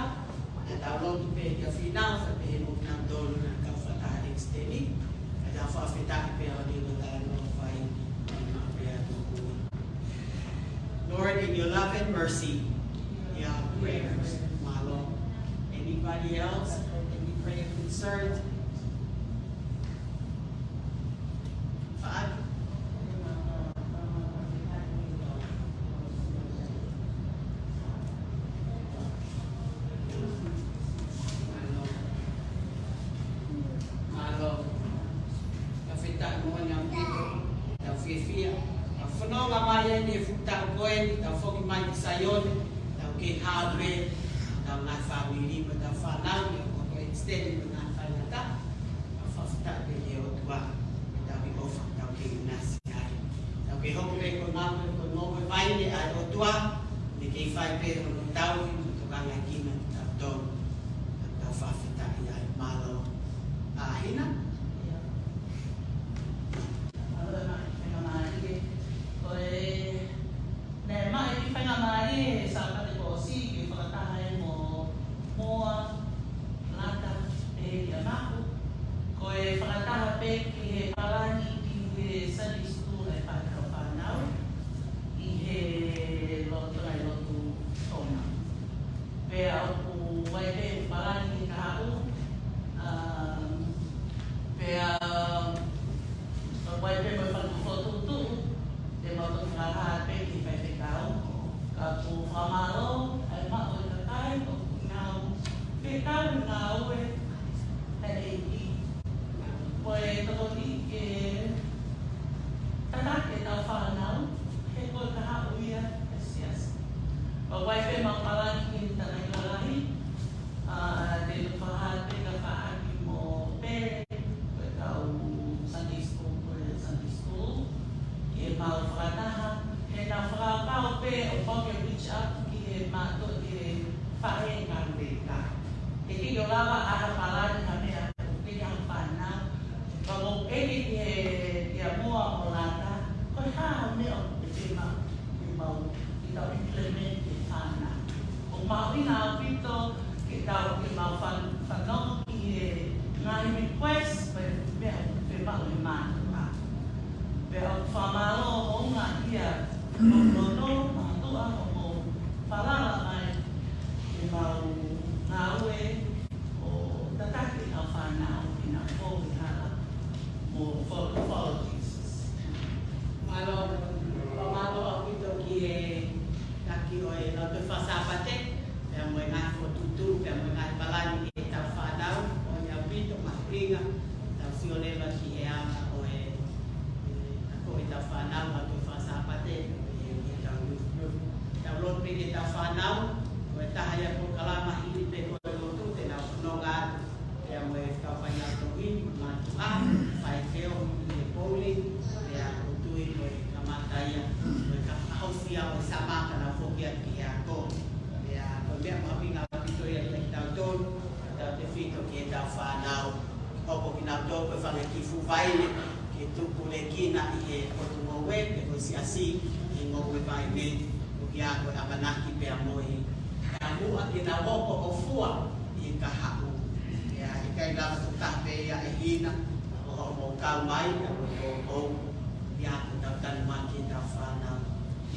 Naʻa tau lotu pē kia Fina, fai pē he mo kinautolu naʻa tau fakataha extend. Naʻa tau fakafetaʻi pē ʻo ʻilo tala no fai, ʻo ʻilo pē ʻa tō kui. Lord, in your love and mercy, hear our prayers. Mālō. Anybody else? Any prayer concern? Faʻahi. Mālō. Mālō. Fakafetaʻi mo ʻena pito. Tau fiefia. Tau fononga mai eni he fuʻu taʻu ko eni, tau foki mai ki Saione, tau kei hao pē, tau ngaahi fāmili, mo tau fānau, ʻio ko e extend mo ngaahi faingataʻa. Tau fakafetaʻi pē ki he ʻOtua, tau ʻi ʻofa, tau kei ʻinasi ai. Tau kei hoko pē ko e ngāue, ko e ngāue vaine ʻa e ʻOtua, ne kei fai pē hono tauhi, mo tokangaekina kitautolu. Tau fakafetaʻi ai, mālō. ʻA Hina? Mālō, ʻa, faingamālie. Ko e, naʻe maʻu e faingamālie he Sāpate kuo ʻosi ke fakataha ai mo Moa, Lata, pehē kia Maku. Ko e fakataha pē ki he palani ki he Sunday school ʻa e fānau, fānau ʻi he lotu, ʻa e lotu Tonga. Pea ʻoku ʻi ai pē palani ki he kahaʻu, um, pea ʻoku ʻi ai pē mo e fanga fokotuʻutuʻu, te mau toki fakahā pē ki he faifekau. Ka ʻoku fakamālō ʻa e maʻu ʻo e kakai, ʻoku nau fekau e ngāue ʻa e ʻEiki. Ko e tokoni ke tataki ʻetau fānau, he ko e kahaʻu ia ʻa e siasi. ʻOku ʻi ai pē mau palani ki he taʻahine lalahi, ʻa, te u fakahā pē ka faʻaki mo pē, ko e kau Sunday school, ko e Sunday school, ke mau fakataha, he nau fakapapau pē ʻoku mau ke reach out ki he mātuʻa, ki he faʻē ngāue ka. He ʻikai ke lava ʻa ha palani ha meʻa, ʻoku ʻikai ha fānau. Ka ʻoku ʻeke ki he, kia Moa mo Lata, ko e hā ha meʻa ʻoku te mau, ke mau, ke tau implement e fānau. ʻOku mahuʻinga ʻaupito ke tau ke mau fan-, fanongo ki he ngaahi request pe meʻa ʻoku fiemaʻu ʻe he mātuʻa. Pea ʻoku fakamālō hounga ia ʻo lono mātuʻa ʻoku falala mai ke mau ngāue ʻo tataki ʻa e fānau ʻi he foʻi hala mo follow, follow Jesus. Mālō, mālō ʻaupito ki he taki ʻo e Lautohi Faka-Sāpate, pea mo e ngaahi fokotuʻutuʻu, pea mo e ngaahi palani ki heʻetau fānau, ʻoku ʻaupito mahuʻinga, tau sio leva ki he anga ʻo e, e, ako ʻetau fānau, Lautohi Faka-Sāpate, ʻi he, ʻi heʻetau youth group. Tau lotu pē ki heʻetau fānau, ko e taha ia e polokalama hili pē ko e lotu, te nau fononga atu. Pea mo e kau faingamālie, mātuʻa, faifekau, ʻi he pouli, pea ʻoku ou tui ko e kamata ia, ko e ka-, kahaʻusia ʻo e summer ka nau foki atu ki he ako. Pea ko e meʻa mahuʻinga ʻaupito ia kiate kitautolu, tautefito ki heʻetau fānau, hoko kinautolu ko e fanga kiʻi fuʻu vaine, ke tupulekina ʻi he potungāue, pe ko e siasi, ʻi he ngoue vaine, ʻoku ʻi ai ko e ʻamanaki pea mo e taumuʻa ke nau hoko ʻo fua ʻi he kahaʻu. ʻIo, ʻikai lava ke tape ia ʻe Hina, ʻo hoʻomou kau mai, ʻa mo e ʻo, ʻo, ʻio, ko ʻetau tanumaki ʻetau fānau.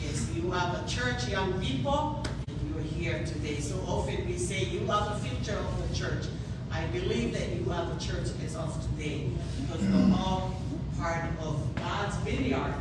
Yes, you are the church, young people, and you are here today. So often we say, "You are the future of the church." I believe that you are the church as of today, because you're all part of God's vineyard,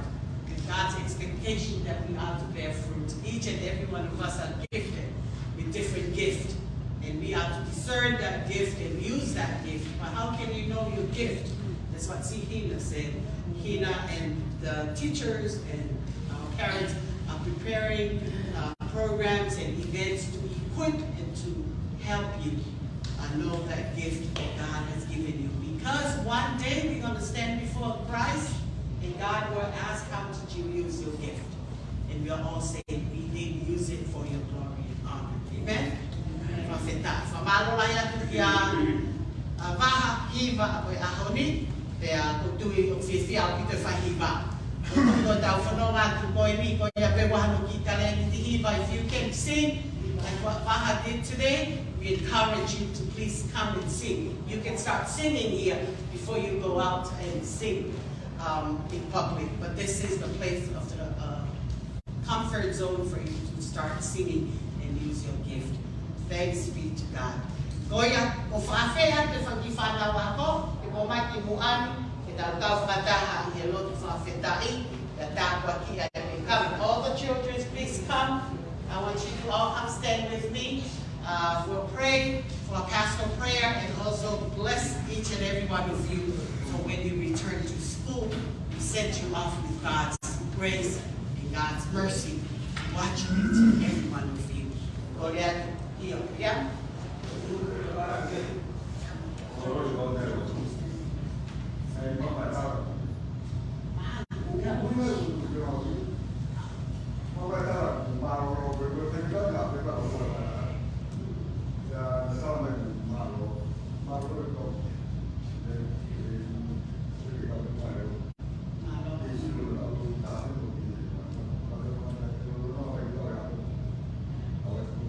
with God's expectation that we are to bear fruit. Each and every one of us are gifted with different gifts, and we are to discern that gift and use that gift. But how can you know your gift? That's what Sihina said. Hina and the teachers and our parents are preparing, uh, programs and events to equip and to help you, uh, know that gift that God has given you. Because one day we're gonna stand before Christ and God will ask, "How did you use your gift?" And we'll all say, "We did use it for your glory and honor." Amen? Fakafetaʻi. Fakamālō lahi atu kia, uh, Vaha, Hiva, ʻa ko e ʻaho ni, pea ʻoku ou tui ʻoku fiefia ʻaupito e fai Hiva. Ko ʻetau fononga atu ko eni, ko ia pē ʻoku hano ki tale ni ti Hiva, if you can sing like what Vaha did today, we encourage you to please come and sing. You can start singing here before you go out and sing, um, in public. But this is the place of the, uh, comfort zone for you to start singing and use your gift. Thanks be to God. Ko ia, ʻoku ou fakaafeʻi atu e fanga kiʻi fānau ako, ke mou ō mai ki muʻa ni, ke tau kau fakataha ʻi he lotu fakafetaʻi, ke tāpuakiʻi ai pē kau. All the children, please come. I want you to all come stand with me. Uh, we'll pray for a pastoral prayer and also bless each and every one of you. So when you return to school, we send you off with God's grace and God's mercy. Watch each and every one of you. Ko ia, ʻio, ʻio.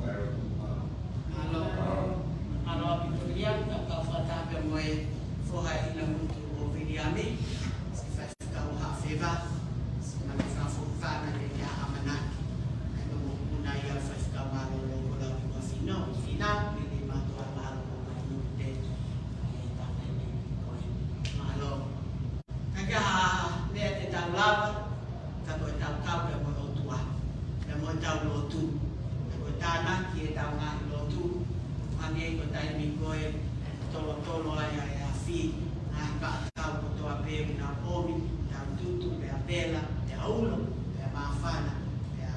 Mālō. Mālō. Mālō ʻaupito ia, ka, ka fakataha pē mo e foha ʻi he ngutu ʻo Viliami, Sifa Kau Haʻafeva, siʻi mani fafo fana ke kia ʻamanaki. ʻAi mo mokopuna ia Faifekau Mālōlō ko Laulima Fina, Fina, Lili Matoa Mālō ko Mainu te, ʻai e tāpene ko e mālō. Ka ko e hā e meʻa te tau lava, ka ko ʻetau kau pē mo e ʻOtua, pea mo ʻetau lotu. Ka ko e tānaki ʻetau ngaahi lotu, hangē ko e taimi ko ē, tolotolo ai ʻa e afi, ngaahi vaʻa tau kotoa pē ʻoku nau ʻomi, tau tutu, pea vela, pea ulo, pea māfana, pea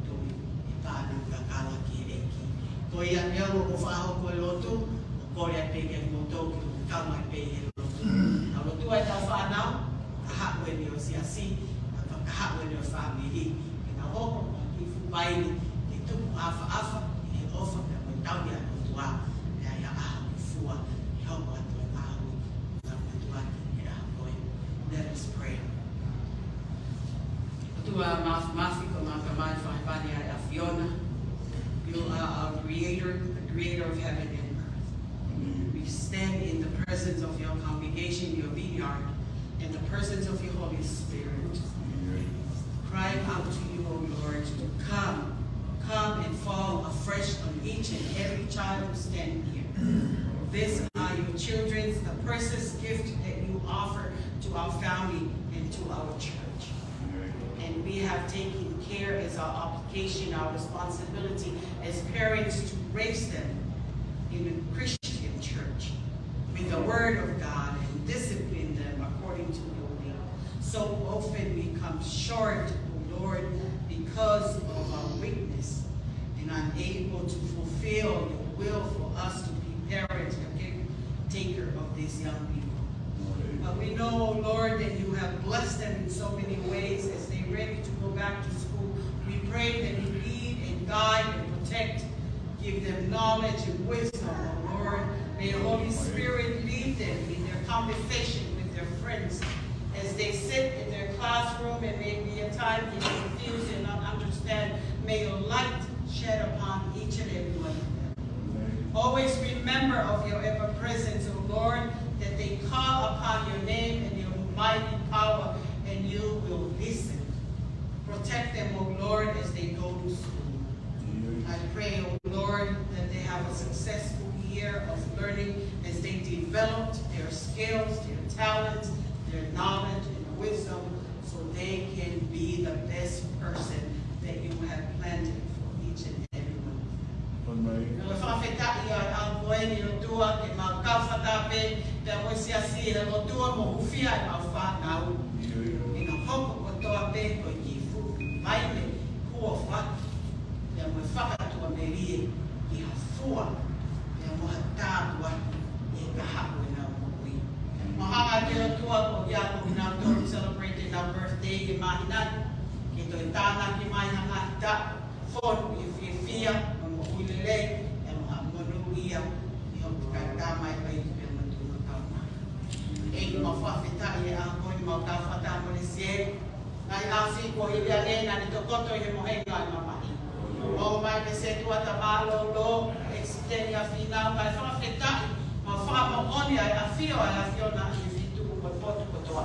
ʻomi e pānau kakala ki he ʻEiki. Ko ia pē ʻoku ou fakahoko e lotu, ʻo kole pē ke mou toki kau mai pē ʻi he lotu. Tau lotua ʻetau fānau, kahaʻu eni ʻo e siasi, kahaʻu eni ʻo e fāmili. Ke nau hoko ko e kiʻi fuʻu vaine, ke tupu ʻafaʻafa ʻi he ʻofa pea mo e tauhi ʻa e ʻOtua, pea ʻi he ʻaho ke fua, ʻe hoko atu e ngāue ʻa e ʻOtua ki he ʻaho ko ē. Let us pray. ʻOtua Māfimafi, ko e Tamai fakaʻevelia ʻa e Creator, the creator of heaven and earth. We stand in the presence of your congregation, your vineyard, in the presence of your Holy Spirit. Crying out to you, O Lord, to come, come and fall afresh on each and every child who stand here. These are your children, the precious gift that you offer to our family and to our church. And we have taken care as our obligation, our responsibility as parents to raise them in a Christian church with the word of God and discipline them according to your will. So often we come short, O Lord, because of our weakness and unable to fulfill your will for us to be parents and caretaker of these young people. But we know, Lord, that you have blessed them in so many ways as they ready to go back to school. We pray that you lead and guide and protect, give them knowledge and wisdom, O Lord. May your Holy Spirit lead them in their conversation with their friends as they sit in their classroom, and may be a time they confuse and not understand. May your light shed upon each and every one of them. Always remember of your ever presence, O Lord, that they call upon your name and your mighty power, and you will listen. Protect them, O Lord, as they go to school. I pray, O Lord, that they have a successful year of learning as they develop their skills, their talents, their knowledge, and wisdom, so they can be the best person that you have planted for each and every one of them. Amen. Ka ʻoku ou fakafetaʻi ʻi he ʻaho ko eni ʻOtua ke mau kau fakataha pē mo e siasi ʻi he lotu mo hūfia ʻemau fānau. ʻIo, ʻio. ʻI he hoko kotoa pē ko e kiʻi fuʻu vaine huafa, pea mo e fakatuʻamelie ʻi ha fua, pea mo ha tāpuaki ʻi he kahaʻu ʻenau moʻui. Mau hanga atu ʻOtua ko ia ko kinautolu celebrate ʻenau birthday ʻi he māhina ni, ke toe tānaki mai ha ngaahi taʻu fonu ʻi he fiefia mo e moʻui lelei, pea mo ha monūʻia ʻi hoku kakai tama ʻi he ʻapi pea mo e tuʻunga kauna. ʻEiki, mau fakafetaʻi ʻi he ʻaho ko eni mau kau fakataha mo Lesieli. Ngaahi ʻaho siʻi kuo hili ange naʻa ne tokoto ʻi he mohenga ʻo e mamahi. ʻOmai pē Setuata mālōlō, ʻekisiteni ʻa Fīnau, kae fakafetaʻi, mau fakamoʻoni ʻa e ʻafio ʻa e ʻAfiona ʻi he feituʻu mo e potu kotoa.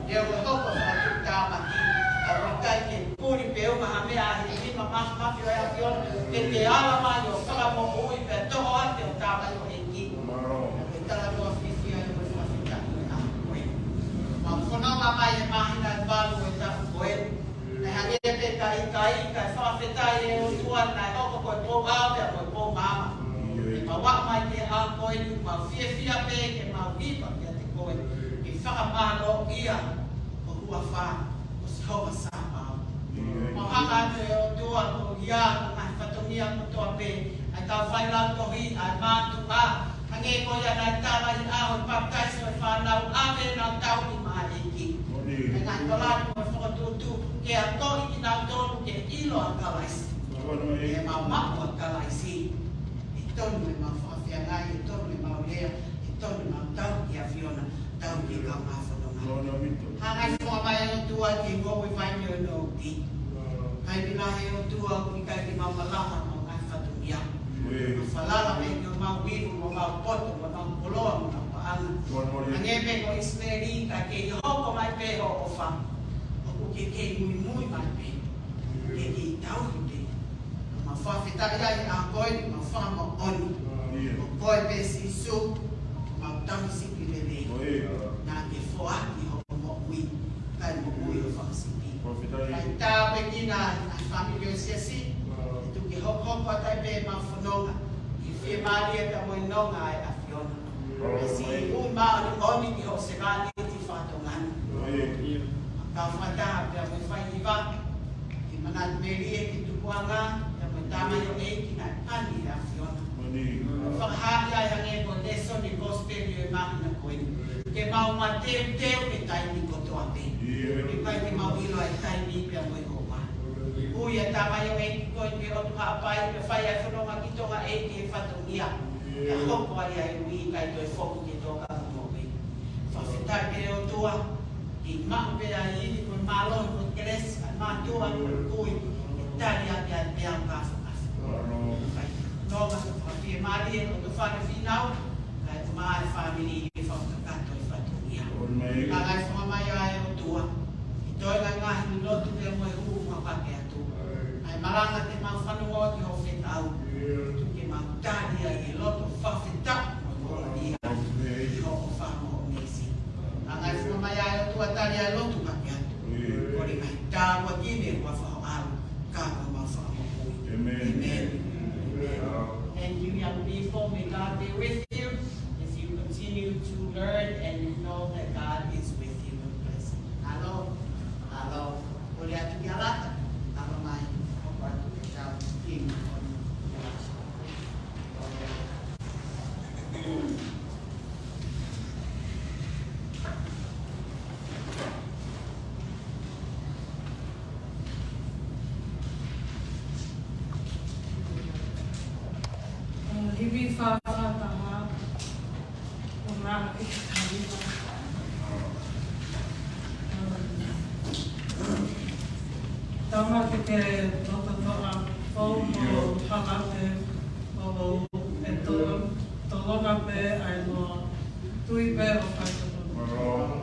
ʻE ʻoku hoko fakatuʻutāmaki, ka ʻoku ʻikai ke puli pe ʻunga ha meʻa ʻi he nima māfimafi ʻo e ʻAfiona, ke ke ala mai ʻo fakamoʻui pea toho ʻa e ʻOtua ʻo e ʻEiki. Ke talanoa fiefia ʻi he fakafetaʻi ʻo e ʻaho ko eni. Mau fononga mai he māhina ʻe valu ʻo e taʻu ko eni. Naʻe hangē pē ka ʻikai, kae fakafetaʻi ʻe ʻOtua naʻe hoko ko e pou ʻao pea mo e pou maama. ʻE mau aʻu mai ki he ʻaho ko eni, mau fiefia pē ke mau hiva kiate koe, ke fakamālōʻia ho huafa, ko Sihova Sāpaoti. Mau hanga atu ʻe ʻOtua ko ia ko e ngaahi fatongia kotoa pē, ʻa e kau failautohi, ʻa e mātuʻa, hangē ko ia naʻe tala ʻi he ʻaho ʻo e papitaiso ʻo e fānau, ʻave ʻenau tauhi maʻa e ʻEiki. ʻA e ngaahi palani mo e fokotuʻutuʻu, ke akoʻi kinautolu ke ʻilo ʻa Kalaisi. Ke maʻu ʻa Kalaisi. ʻE tonu ʻemau fakafeangai, ʻe tonu ʻemau lea, ʻe tonu ʻemau tauhi ʻa e ʻAfiona, tauhi e kaungā fononga. Hanga ʻe he fononga mai ʻOtua ki he ngoue vaine ʻo e nouti. Kae ʻikai lahi ʻOtua ʻoku ʻikai ke mau malava ʻemau ngaahi fatongia. Mau falala pē ki hoʻomau ivi, mo homau poto, mo homau koloa, mo homau paʻanga. Hangē pē ko ʻIsileli, ka ke hoko mai pē hoʻo ʻofa. ʻOku ke kei muimui mai pē. Ke kei tauhi pē. Mau fakafetaʻi ʻi he ʻaho ko eni, mau fakamoʻoni. ʻO koe pē Sīsū, mau tauhi sipi lelei. Naʻa ke foaki hoʻo moʻui, kae moʻui hoʻo fakasipi. Kae tāpuekina ʻa e fāmili ʻo e siasi, ʻe tuku ke hokohoko atu ai pē ʻemau fononga, ʻi he fiemālie pea mo e nonga ʻa e ʻAfiona. Siʻi ui māʻoniʻoni ki hoʻo sevāniti fatongia ni. Mau kau fakataha pea mo e faihiva, ke manatu melie ki he tupuʻanga, pea mo e tamaioʻeiki naʻe pani ʻe he ʻAfiona. Fakahā ia ʻe hangē ko e lēsoni kosipeli ʻo e māhina ko eni. Ke mau mateuteu he taimi kotoa pē. ʻIkai ke mau ʻilo ʻa e taimi pea mo e ʻaho. Ui ʻa e tamaioʻeiki ko eni ki he ʻOtu Haʻapai, ke fai ʻa e fononga ki Tonga ʻEiki he fatongia. Ke hoko ai ʻa e ui kae toe foki ki he tōkanga moʻui. Fakafetaʻi ki he ʻOtua, ke maʻu pē ʻa e ivi mo e mālohi mo e kelesi ʻa e mātuʻa mo e kui, ke tali ʻaki ʻa e meʻa ʻoku ke fakafoki. fale fīnau, kae ʻumaʻā e fāmili ʻi he fakakakato ʻo e fatongia. Ka ʻoku ʻikai fakamai ʻa e ʻOtua, ʻi he toenga e ngaahi lotu pea mo e hū mai pē atu. ʻA e malanga te mau fanongo ki hoʻo fekau, tuku ke mau tali ai ʻi he loto fakafetaʻi mo e koloa ʻi hoʻo fakamoʻoni. Ka ʻoku ʻikai fakamai ʻa e ʻOtua, tali ʻa e lotu pē atu. Kole mai tāpuaki ʻe he huafa ho ʻAlo, ka ko homau Fakamoʻui. ʻĒmeni. ʻĒmeni. Thank you, young people. May God be with you as you continue to learn and you know that God is with you. Bless you. Hello. Hello. Kole atu kia Lata. Hello, mai. Hoko atu ke tau king. Hivi fā fā taha, ʻo ngā ki te tahi. Tama ke ke loto toʻa, fou mo halape, ʻo e tolo, tolonga pē ʻa e loa, tui pē ʻo fai tolonga.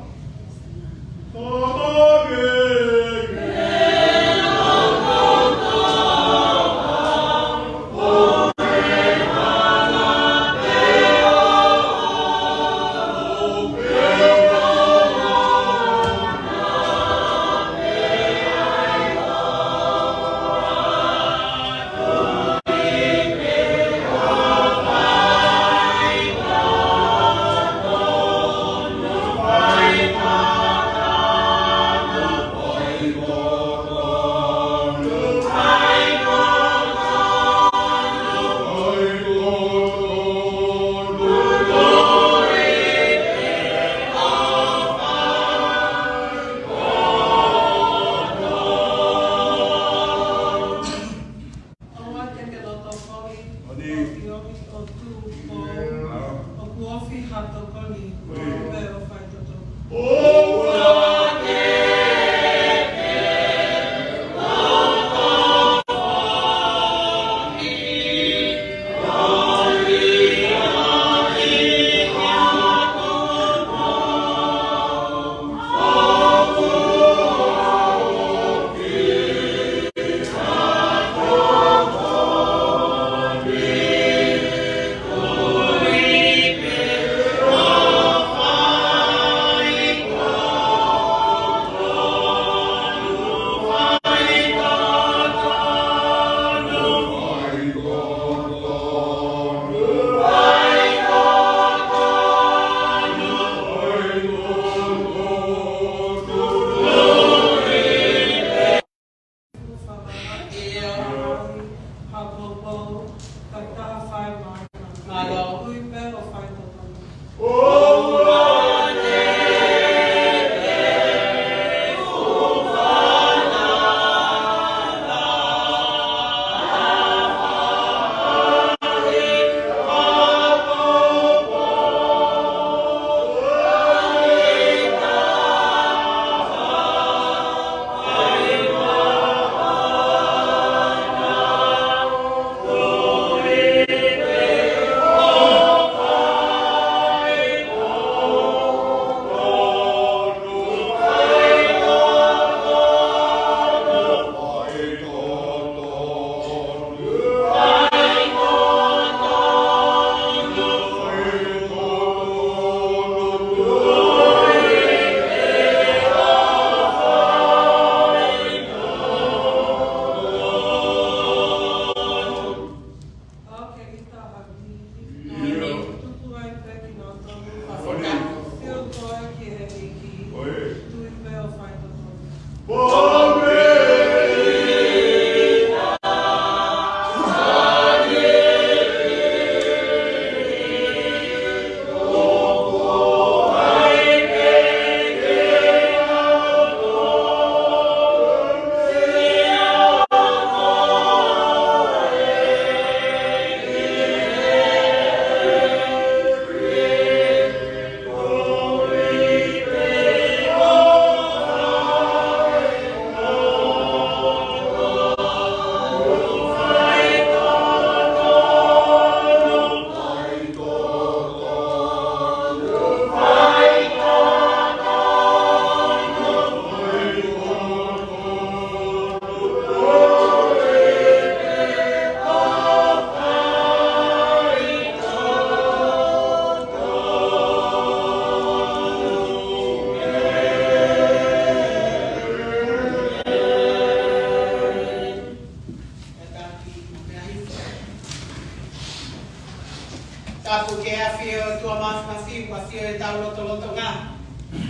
Tapu ki he ʻafio ʻa e ʻOtua Māfimafi, kuo ʻafio ʻi hotau lotolotonga.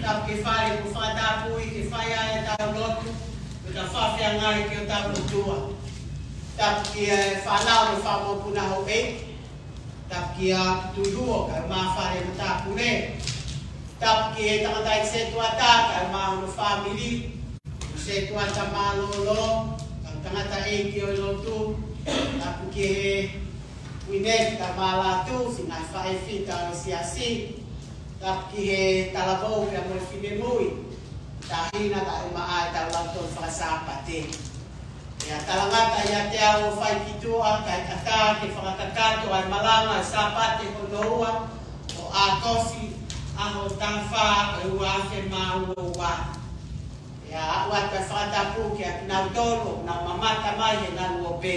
Tapu ki he fale kuo fakatapui ke fai ai ʻetau lotu, mo ʻetau fakafeangai ki hotau ʻOtua. Tapu ki he fānau mo e fanga mokopuna houʻeiki. Tapu ki he tutuhuo kae ʻumaʻā e fale matāpule. Tapu ki he tangataʻeiki setuata kae ʻumaʻā hono fāmili. Setuata mālōlō, kau tangataʻeiki ʻo e lotu. Tapu ki he uineti kae ʻumaʻā lātū, siʻi ngaahi faʻē fita ʻo e siasi. Tapu ki he talavou pea mo e finemui. Tāhina kae ʻumaʻā ʻetau lautohi fakasāpate. ʻE talangata ʻiate au ʻo fai ki tuʻa, kae ʻatā ke fakakakato ʻa e malanga ʻo e Sāpate hono ua ʻo ʻAokosi, ʻaho taha fā ʻo e ua afe mā ua ua. ʻE aʻu atu ʻa e fakatapu kiate kinautolu ʻoku nau mamata mai he ngaluope.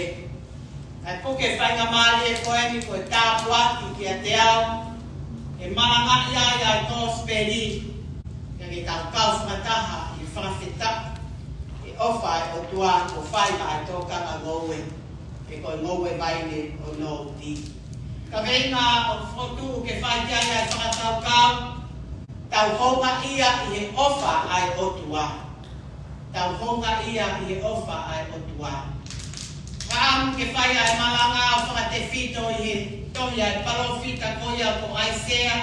Kae puke faingamālie ko eni ko e tāpuaki kiate au, ke malangaʻi ai ʻa e kosipeli, ke ke kau fakataha ʻi he fakafetaʻi ki he ʻofa ʻa e ʻOtua kuo fai maʻa e tōkanga ngoue, pe ko e ngoue vaine ʻo Nouti. Kaveinga ʻoku fokotuʻu ke fai ki ai ʻa e fakakaukau, tau houngaʻia ʻi he ʻofa ʻa e ʻOtua. Tau houngaʻia ʻi he ʻofa ʻa e ʻOtua. Ka ʻamu ke fai ʻa e malanga ʻo fakatefito ʻi he tohi ʻa e palōfita ko ia ko ʻAisea,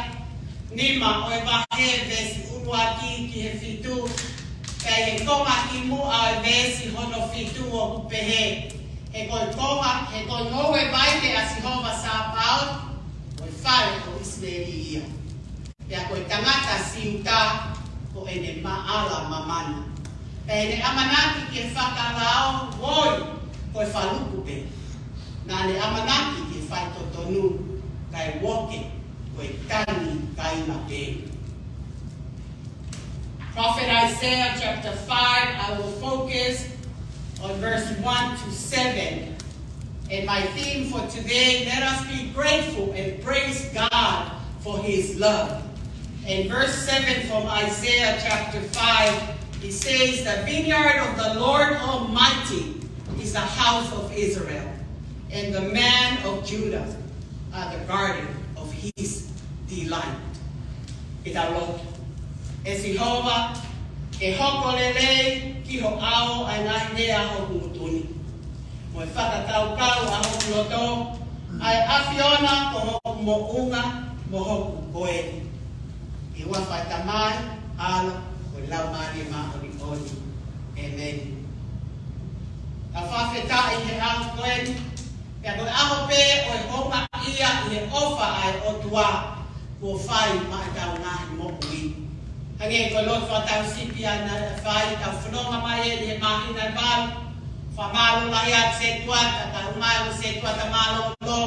nima ʻo e vahe, veesi ʻuluaki ki he fitu, pea ʻi he konga kimuʻa ʻo e veesi hono fitu ʻoku pehē, he ko e konga, he ko e ngoue vaine ʻa Sihova Sāpaoti, ko e fale ʻo ʻIsileli ia. Pea ko e tangata Siuta, ko ʻene maʻala mamana. Pea ʻi heʻene ʻamanaki ki he fakalaoa, ko e faluku pē. Naʻa ne ʻamanaki ki he faitotonu, kae uoke, ko e tangi kaina pē. Prophet Isaiah chapter five, I will focus on verse one to seven. And my theme for today, let us be grateful and praise God for his love. In verse seven from Isaiah chapter five, it says, "The vineyard of the Lord Almighty is the house of Israel, and the men of Judah are the garden of his delight." Ke tau lotu. ʻE Sihova, ke hoko lelei ki ho ʻao ʻa e ngaahi lea ʻo hoku ngutu ni, mo e fakakaukau ʻa hoku loto, ʻa e ʻAfiona ko hoku moʻunga mo hoku koeli. ʻI he huafa ʻo e Tamai, ʻAlo, mo e Laumālie Māʻoniʻoni. ʻĒmeni. Tau fakafetaʻi he ʻaho ko eni, pea ko e ʻaho pē ʻo e houngaʻia ʻi he ʻofa ʻa e ʻOtua kuo fai maʻa ʻetau ngaahi moʻui. Hangē ko e lotu fakataha sipi ʻa ia naʻe fai, tau fononga mai eni he māhina ʻe valu. Fakamālō lahi atu ki he ʻOtua, kae ʻumaʻā e setuata mālōlō,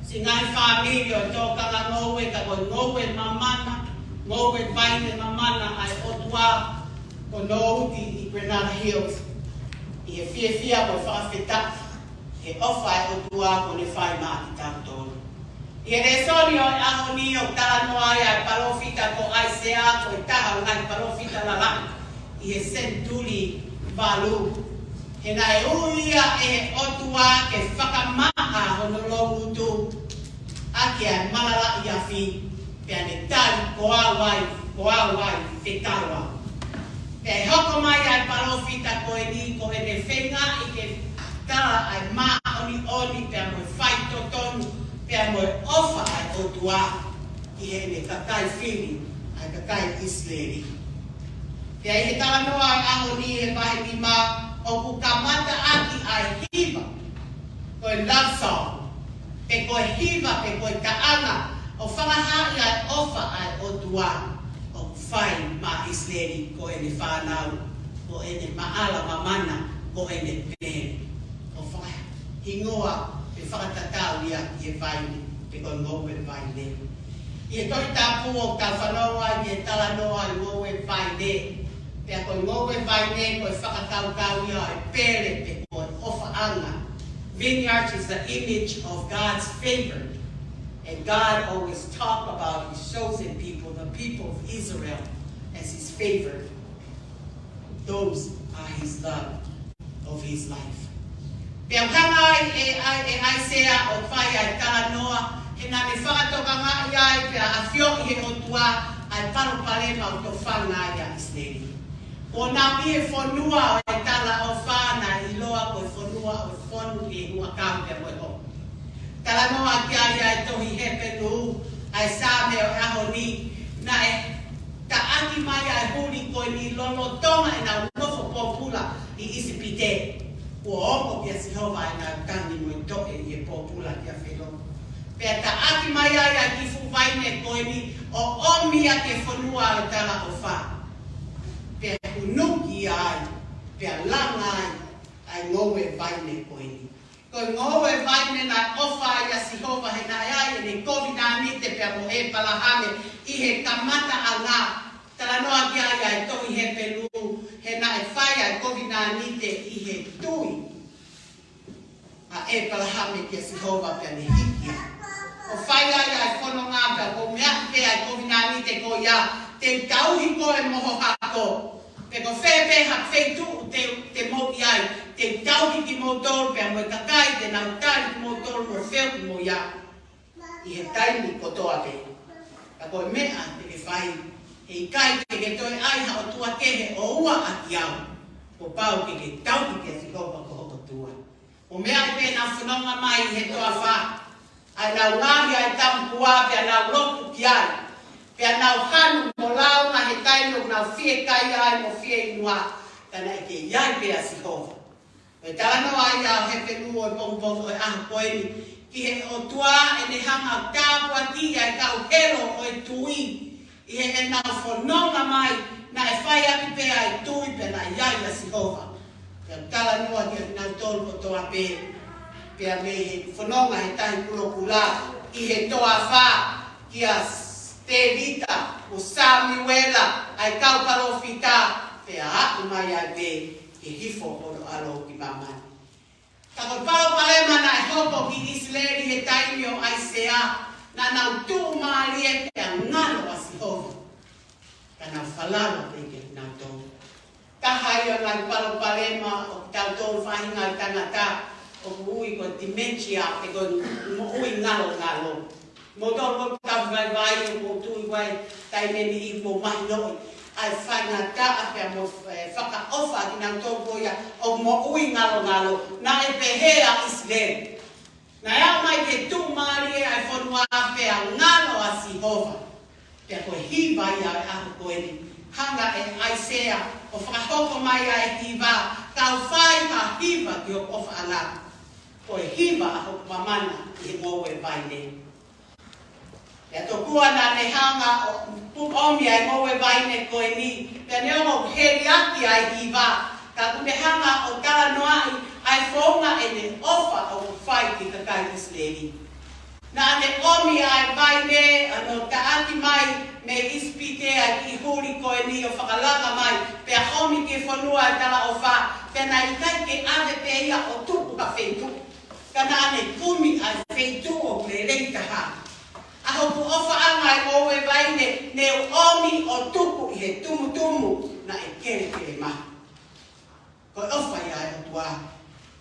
siʻi ngaahi fāmili ʻo e tōkanga ngoue, ka ko e ngoue mamana, ngoue vaine mamana ʻa e ʻOtua, ko Nouti ʻi Granada Hills. ʻI he fiefia mo e fakafetaʻi he ʻofa ʻa e ʻOtua kuo ne fai maʻa kitautolu. ʻI he lēsoni ʻo e ʻaho ni ʻoku talanoa ai ʻa e palōfita ko ʻAisea, ko e taha ʻo e ngaahi palōfita lalahi ʻi he senituli valu. He naʻe ui ia ʻe he ʻOtua ke fakamaʻa hono loungutu ʻaki ʻa e malalaʻi afi, pea ne tali ko au ai, ko au ai, fetaulaki au. Pea ʻi he hoko mai ʻa e palōfita ko eni, ko ʻene feingaʻi ke tala ʻa e māʻoniʻoni pea mo e faitotonu pea mo e ʻofa ʻa e ʻOtua ki heʻene kakai fili, ʻa e kakai ʻIsileli. Pea ʻi he talanoa ʻo e ʻaho ni he vahe nima, ʻoku kamata ʻaki ʻa e hiva, ko e love song, pe ko e hiva, pe ko e taʻanga, ʻo fakahaaʻi ʻa e ʻofa ʻa e ʻOtua ʻoku fai maʻa ʻIsileli, ko ʻene fānau, ko ʻene maʻala mamana, ko ʻene pele. ʻO fakahingoa pe fakatatau ia ki he vaine, pe ko e ngoue vaine. ʻI he Tohi Tapu ʻoku tau fanongo ai ki he talanoa ʻo e ngoue vaine. Pea ko e ngoue vaine ko e fakakaukau ia ʻo e pele pe ko e ʻofaʻanga. Vineyard is the image of God's favor. And God always talk about his chosen people, the people of Israel, as his favor. Those are his love of his life. Pea ʻoku hanga ai ʻe, ʻe, ʻe ʻAisea ʻo fai ʻa e talanoa He naʻa ne fakatokangaʻi ai pea ʻafioʻi ʻe he ʻOtua ʻa e palopalema ʻoku tofanga ai ʻa ʻIsileli. Kuo nau ʻi he fonua ʻo e talaʻofa, naʻe ʻiloa ko e fonua ʻo e fonu ʻi he huʻakau pea mo e hopo. Talanoa ki ai ʻa e tohi Hepelū, ʻa e Saame ʻo e ʻaho ni, naʻe taʻaki mai ʻa e huli ko eni lolotonga ʻenau nofo pōpula ʻi ʻIsipite. Kuo ongo kia Sihova ʻenau tangi mo e toʻe ʻi he pōpula kia Felo. Pea taʻaki mai ai ʻa e kiʻi fuʻu vaine ko eni ʻo ʻomi ia ki he fonua ʻo e talaʻofa. Pea hunuki ai, pea langa ai ʻa e ngoue vaine ko eni. Ko e ngoue vaine naʻe ʻofa ai ʻa Sihova he naʻe ʻi ai ʻene kovinānite pea mo ʻĒpalahame ʻi he kamataʻanga. Talanoa ki ai ʻa e tohi Hepelū, he naʻe fai ʻa e kovinānite ʻi he tui ʻa ʻĒpalahame kia Sihova pea ne hiki ai. ʻO fai ai ʻa e fononga pea ko e meʻa pē ʻa e kovinānite ko ia, te u tauhi koe mo ho hako. Pe ko fē pē ha feituʻu te, te mou ʻi ai, te u tauhi kimoutolu pea mo e kakai te nau tali kimoutolu mo feu kimoutolu ia ʻi he taimi kotoa pē. Ka ko e meʻa te ke fai, he ʻikai te ke toe ʻai ha ʻotua kehe ʻo ua ʻaki au. Kuo pau ke ke tauhi kia Sihova ko ho ʻOtua. ʻO meʻa ai pē ʻenau fononga mai he toafa, ʻa ʻenau ngaohi ʻa e tamukua pea nau lotu ki ai. Pea nau hanu mo launga he taimi ʻoku nau fiekaia ai mo fieinua, ka naʻe kei ʻi ai pē ʻa Sihova. Ko e talanoa ia ʻo Hepelū ʻo e pongipongi ʻo e ʻaho ko eni, ki he ʻOtua ʻene hanga ʻo tāpuakiʻi ʻa e kau helo ʻo e tui, ʻi heʻenau fononga mai, naʻe fai ʻaki pē ʻa e tui pea naʻe ʻi ai ʻa Sihova. Pea talanoa kia kinautolu kotoa pē, pea mei he fononga he Tahi Kulokula ʻi he toafa, kia Tēvita mo Samiuela, ʻa e kau palōfita, pea aʻu mai ai pē ki he hifo ʻo e ʻAlo ki māmani. Ka ko e palopalema naʻe hoko ki ʻIsileli he taimi ʻo ʻAisea, naʻa nau tuʻumālie pea ngalo ʻa Sihova. Ka nau falala pē kia kinautolu. Taha ia ʻa e ngaahi palopalema ʻo kitautolu faʻahinga ʻo e tangata, ʻoku ui ko e dementia, pe ko e moʻui ngalongalo. Moutolu ʻoku tau vaivai ʻoku mou tui ʻi he taimi ni ʻoku mou mahinoʻi ʻa e faingataʻa pea mo e fakaʻofa ʻa kinautolu ko ia ʻoku moʻui ngalongalo, naʻe pehē ʻa ʻIsileli. Naʻe aʻu mai ke tuʻumālie ʻa e fonua pea ngalo ʻa Sihova. Pea ko e hiva ia ʻo e ʻaho ko eni. Hanga ʻe ʻAisea ʻo fakahoko mai ʻa e hiva, kau fai ha hiva ki hoku ʻofaʻanga. Ko e hiva ʻa hoku mamana ʻi he ngoue vaine. Pea tokua naʻa ne hanga ʻo pu-, ʻomi ʻa e ngoue vaine ko eni, pea neongo ʻoku heliaki ʻa e hiva, ka ʻoku ne hanga ʻo talanoaʻi ʻa e founga ʻene ʻofa ʻoku fai ki he kakai ʻIsileli. Naʻa ne ʻomi ʻa e vaine, ʻa hono taʻaki mai mei ʻIsipite ʻa e kiʻi huli ko eni ʻo fakalanga mai, pea ʻomi ki he fonua ʻo e talaʻofa, pea naʻe ʻikai ke ʻave pē ia ʻo tuku ha feituʻu. Ka naʻa ne kumi ʻa e feituʻu ʻoku lelei taha. ʻA hoku ʻofaʻanga ʻa e ngoue vaine, ne u ʻomi ʻo tuku ʻi he tumutumu naʻe kelekele mahu. Ko e ʻofa ia ʻa e ʻOtua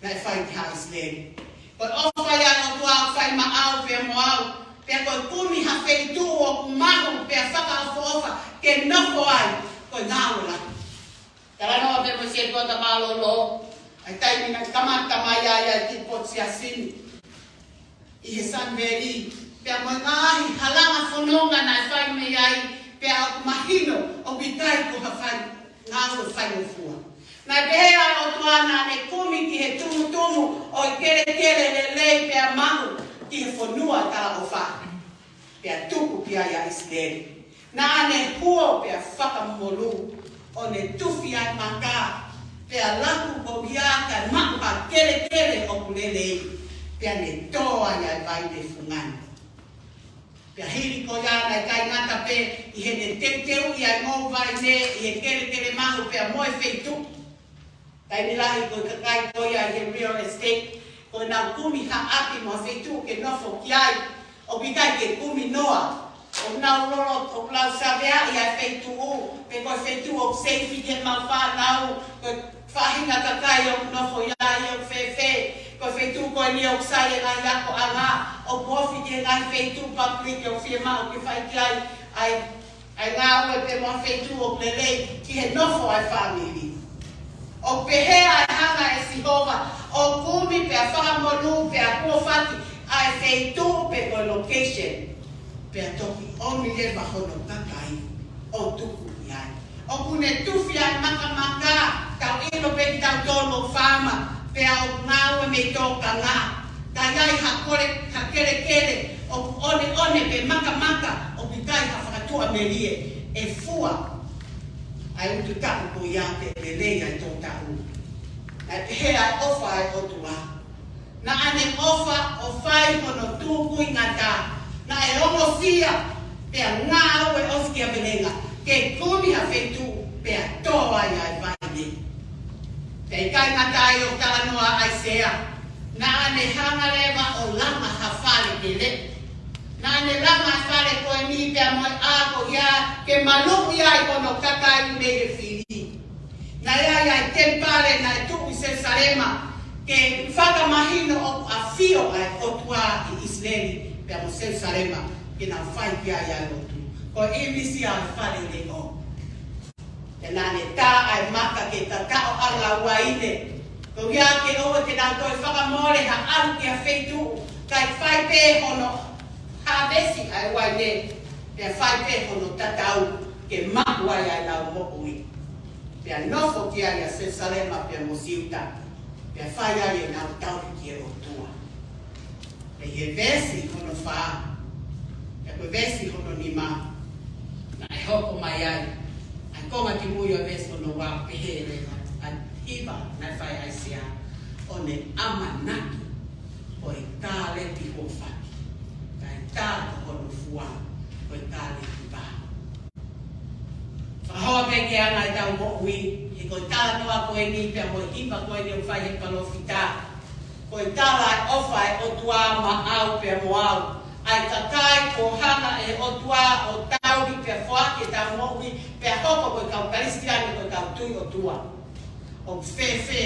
naʻe fai ki haʻa ʻIsileli. Ko e ʻofa ia ʻa e ʻOtua ʻoku fai maʻau pea mo au. Pea ko e kumi ha feituʻu ʻoku mahu pea fakaʻofoʻofa ke nofo ai, ko e ngāue lahi. Talanoa pē mo e siekota mālōlō, ʻa e taimi naʻe kamata mai ai ʻa e kiʻi potu siasi ni ʻi he Sunvalley, pea mo e ngaahi halanga fononga naʻe fai mei ai, pea ʻoku mahino ʻoku ʻikai ko ha fai ngāue faingofua. Naʻe pehē ʻa e ʻOtua naʻa ne kumi ki he tumutumu ʻo e kelekele lelei pea mahu ki he fonua talaʻofa. Pea tuku ki ai ʻa ʻIsileli. Naʻa ne huo pea fakamolū, ʻo ne tufi ʻa e maka, pea laku ko ia kae maʻu ha kelekele ʻoku lelei, pea ne tō ai ʻa e vaine fungani. Pea hili ko ia naʻe ʻikai ngata pē ʻi heʻene teuteuʻi ʻa e ngoue vaine ʻi he kelekele mahu pea mo e feituʻu. Taimi lahi ko e kakai ko ia ʻi he real estate, ko ʻenau kumi ha ʻapi mo ha feituʻu ke nofo ki ai, ʻoku ʻikai ke kumi noa. ʻOku nau lolo, ʻoku nau saveaʻi ʻa e feituʻu, pe ko e feituʻu ʻoku seifi ki heʻemau fānau, ko e faʻahinga kakai ʻoku nofo ai ʻoku fēfē, ko e feituʻu ko eni ʻoku sai e ngaahi akoʻanga, ʻoku ofi ki he ngaahi feituʻu public ʻoku fiemaʻu ke fai ki ai ʻa e, ʻa e ngāue pea mo e feituʻu ʻoku lelei ki he nofo ʻa e fāmili. ʻOku pehē ʻa e hanga ʻe Sihova ʻo kumi pea fakamonū pea kuo faki ʻa e feituʻu pe ko e location. Pea toki ʻomi leva hono kakai ʻo tuku ki ai. ʻOku ne tufi ʻa e makamaka, tau ʻilo pē kitautolu ʻoku faama, pea ʻoku ngāue mei tōkanga. Ka ʻi ai ha kole, ha kelekele, ʻoku ʻoneʻone pe makamaka, ʻoku ʻikai ha fakatuʻamelie, ʻe fua ʻa e utu taʻu ko ia ke lelei ʻa e tō taʻu. Naʻe pehē ʻa e ʻofa ʻa e ʻOtua. Naʻa ne ʻofa ʻo fai hono tukuingata. Naʻe ongosia pea ngāue ʻosikia pelenga ke kumi ha feituʻu pea tō ai ʻa e vai nei. Pea ʻikai ngata ai ʻo talanoa ʻa ʻAisea. Naʻa ne hanga leva ʻo langa ha fale ke leʻo. Naʻa ne langa e fale ko eni pea mo e ʻā ko ia ke maluʻi ai hono kakai mei he fili. Naʻe ʻi ai ʻa e temipale naʻe tuʻu ʻi Selusalema ke fakamahino ʻoku ʻafio ʻa e ʻOtua ʻi ʻIsileli pea mo Selusalema ke nau fai ki ai ʻa e lotu. Ko e ʻīmisi ʻa e fale leʻo. Pea naʻa ne tā ʻa e maka ke tataʻo ʻa e uaine. Ko ia ke ʻoua te nau toe fakamole ha ʻalu ki ha feituʻu, kae fai pē hono hāvesi ʻa e uaine, pea fai pē hono tatau ke maʻu ai ʻa ʻenau moʻui. Pea nofo ki ai ʻa Selusalema pea mo Siuta, pea fai ai ʻenau tauhi ki he ʻOtua. Pea ʻi he veesi hono fā, pea ko e veesi hono nima, naʻe hoko mai ai ʻa e konga kimui ʻo e veesi hono ua, pehē leva ʻa e hiva naʻe fai ʻe ʻAisea, ʻo ne ʻamanaki ko e kālepi huafaki, kae tā ko hono fua ko e kālepi vao. Fakahoa pē ke anga ʻetau moʻui, he ko e talanoa ko eni pea mo e hiva ko eni ʻoku fai he palōfita. Ko e tala ʻa e ʻofa ʻa e ʻOtua maʻau pea mo au. ʻA e kakai kuo hanga ʻe he ʻOtua ʻo tauhi pea foaki ʻetau moʻui, pea hoko ko e kau Kalisitiane ko e kau tui ʻOtua. ʻOku fēfē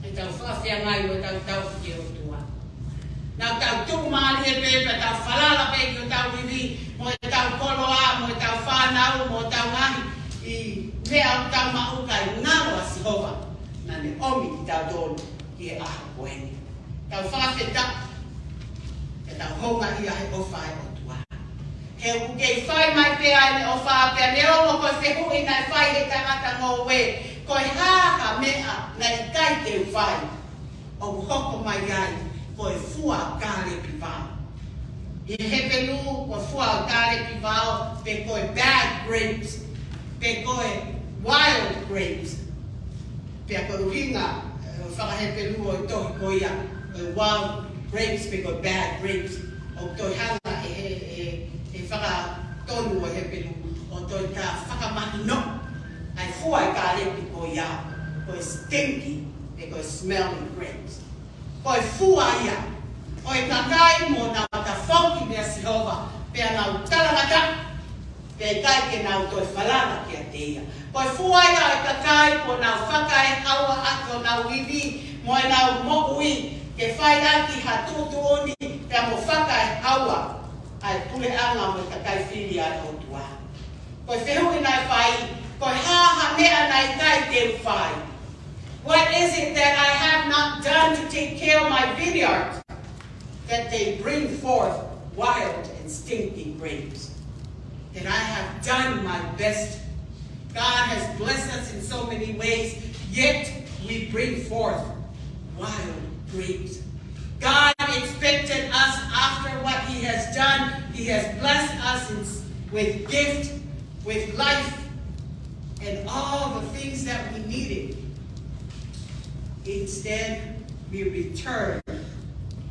ʻetau fakafeangai mo ʻetau tauhi ki he ʻOtua? Naʻa tau tuʻumālie pē, pea tau falala pē ki hotau ivi, mo ʻetau koloa, mo ʻetau fānau, mo ʻetau ngaahi meʻa ʻoku tau maʻu, kae ngalo ʻa Sihova, naʻa ne ʻomi kitautolu ki he ʻaho ko eni. Tau fakafetaʻi, pea tau houngaʻia he ʻofa ʻa e ʻOtua. He ʻoku kei fai mai pē ʻa ʻene ʻofa, pea neongo ko e fehuʻi naʻe fai ʻe he tangata ngoue, ko e hā ha meʻa naʻe ʻikai te u fai, ʻoku hoko mai ai ko e fua kālepi vao. ʻI he Hepelū, ko e fua kālepi vao, pe ko e bad grapes, pe ko e wild grapes. Pea ko e ʻuhinga, ē, fakahepelū ʻo e tohi ko ia, ʻo e wild grapes pe ko e bad grapes, ʻoku toe hanga ʻe he, ʻe, ʻe he fakatonu ʻo e Hepelū ʻo toe tā fakamahino ʻa e fua ʻa e kālepi ko ia, ko e stinky, pe ko e smelly grapes. Ko e fua ia ʻo e kakai kuo nau tafoki meia Sihova, pea nau talangataʻa, pea ʻikai ke nau toe falala kiate ia. Ko e fua ia ʻo e kakai kuo nau fakaehaua ʻaki honau ivi mo ʻenau moʻui, ke fai ʻaki ha tuʻutuʻuni, pea mo fakaehaua ʻa e puleʻanga mo e kakai fili ʻa e ʻOtua. Ko e fehuʻi naʻe fai, ko e hā ha meʻa naʻe ʻikai te u fai? What is it that I have not done to take care of my vineyard, that they bring forth wild and stinking grapes? That I have done my best. God has blessed us in so many ways, yet we bring forth wild grapes. God expected us, after what he has done, he has blessed us in, with gift, with life, and all the things that we needed. Instead, we return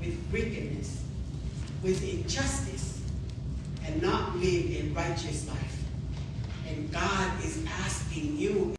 with wickedness, with injustice, and not live a righteous life. And God is asking you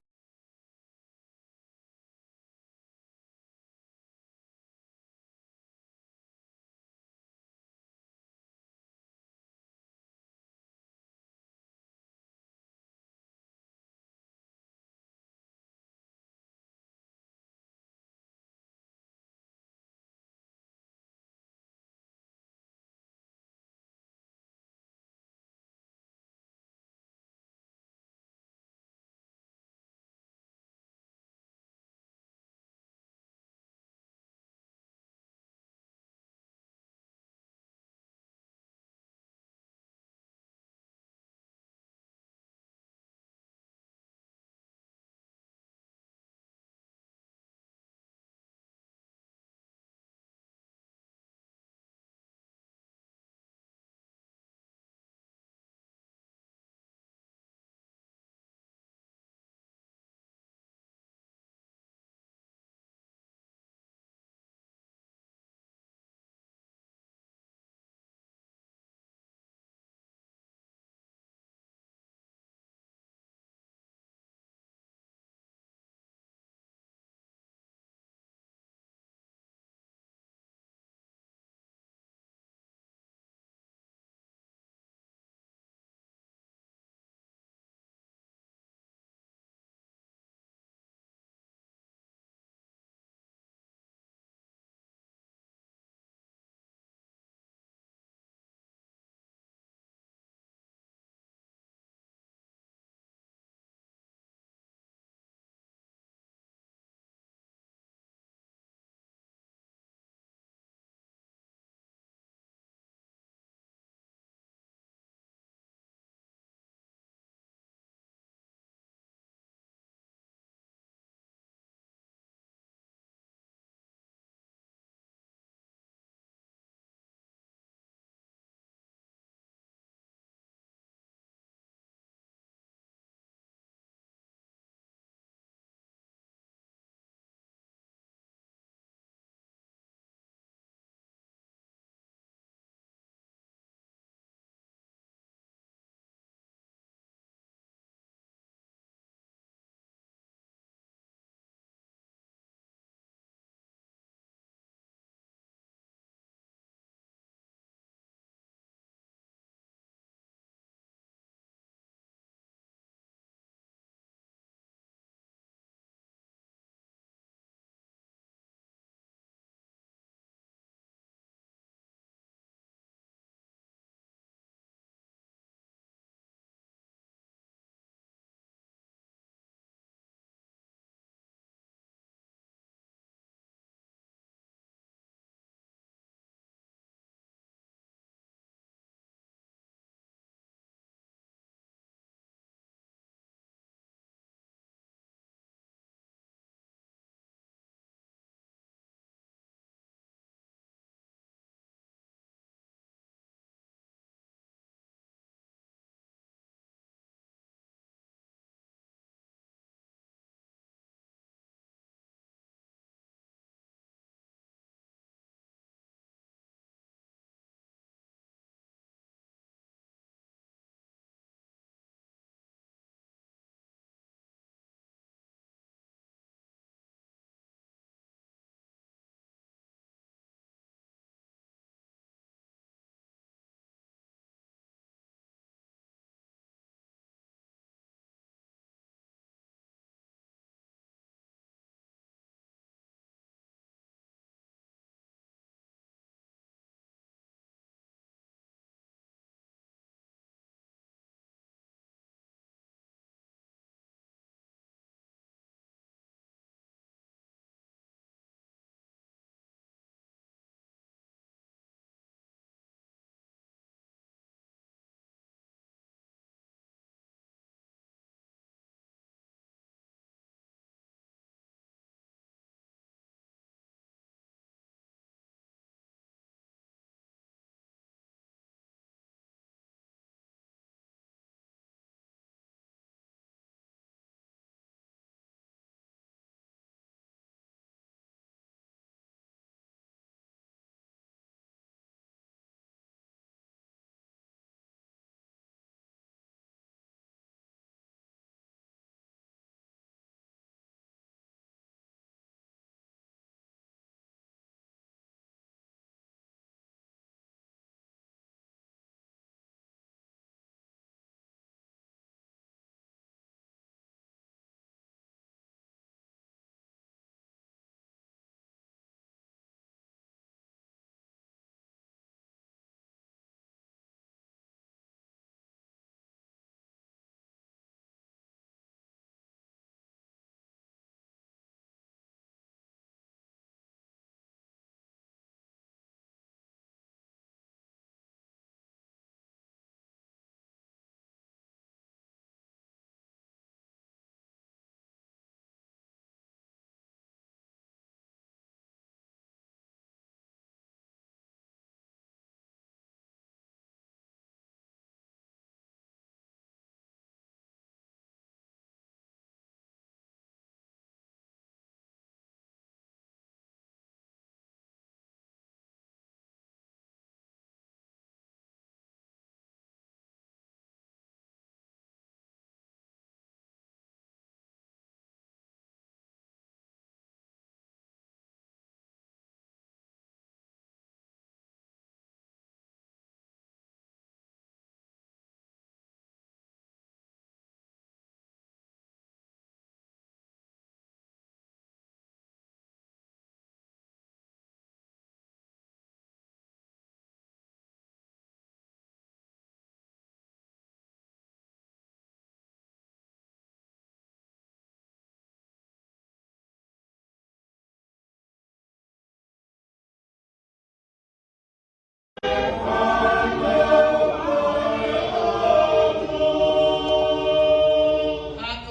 Ako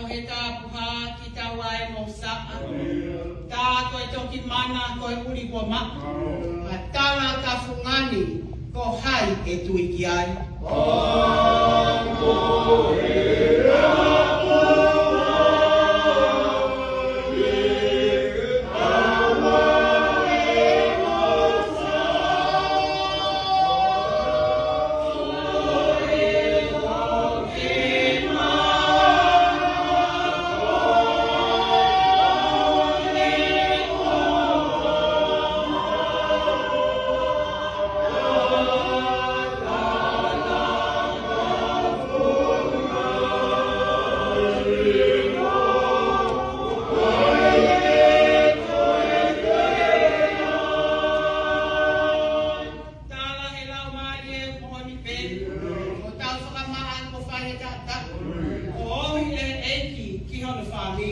he tāpuhā ki taua e mousaʻa. Tā ko e toki mana ko e ʻuli kuo maʻu. Ka tala ka fungani, ko hai ʻe tui ki ai? Tala he Laumālie moʻoni pē, ʻo tau fakamaʻa ko fai he taʻataʻa, ʻo ohi ʻe he ʻEiki ki hono fāmili.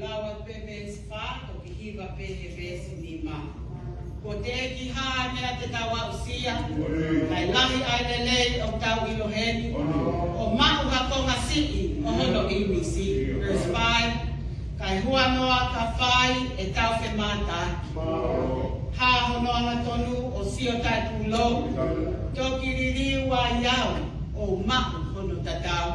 Lau atu pē veesi fā, toki hiva pē he veesi nima. Kuo teʻeki ha meʻa te tau aʻusia, kae lahi ʻa e lelei ʻoku tau ʻilo heni, ʻo maʻu ha konga siʻi ʻo hono ʻīmisi. Verse five, kae huanoa ka fai ʻetau femātaaki, ha hono angatonu ʻo sio taʻepūlou, toki liliu ai au ʻo maʻu hono tatau.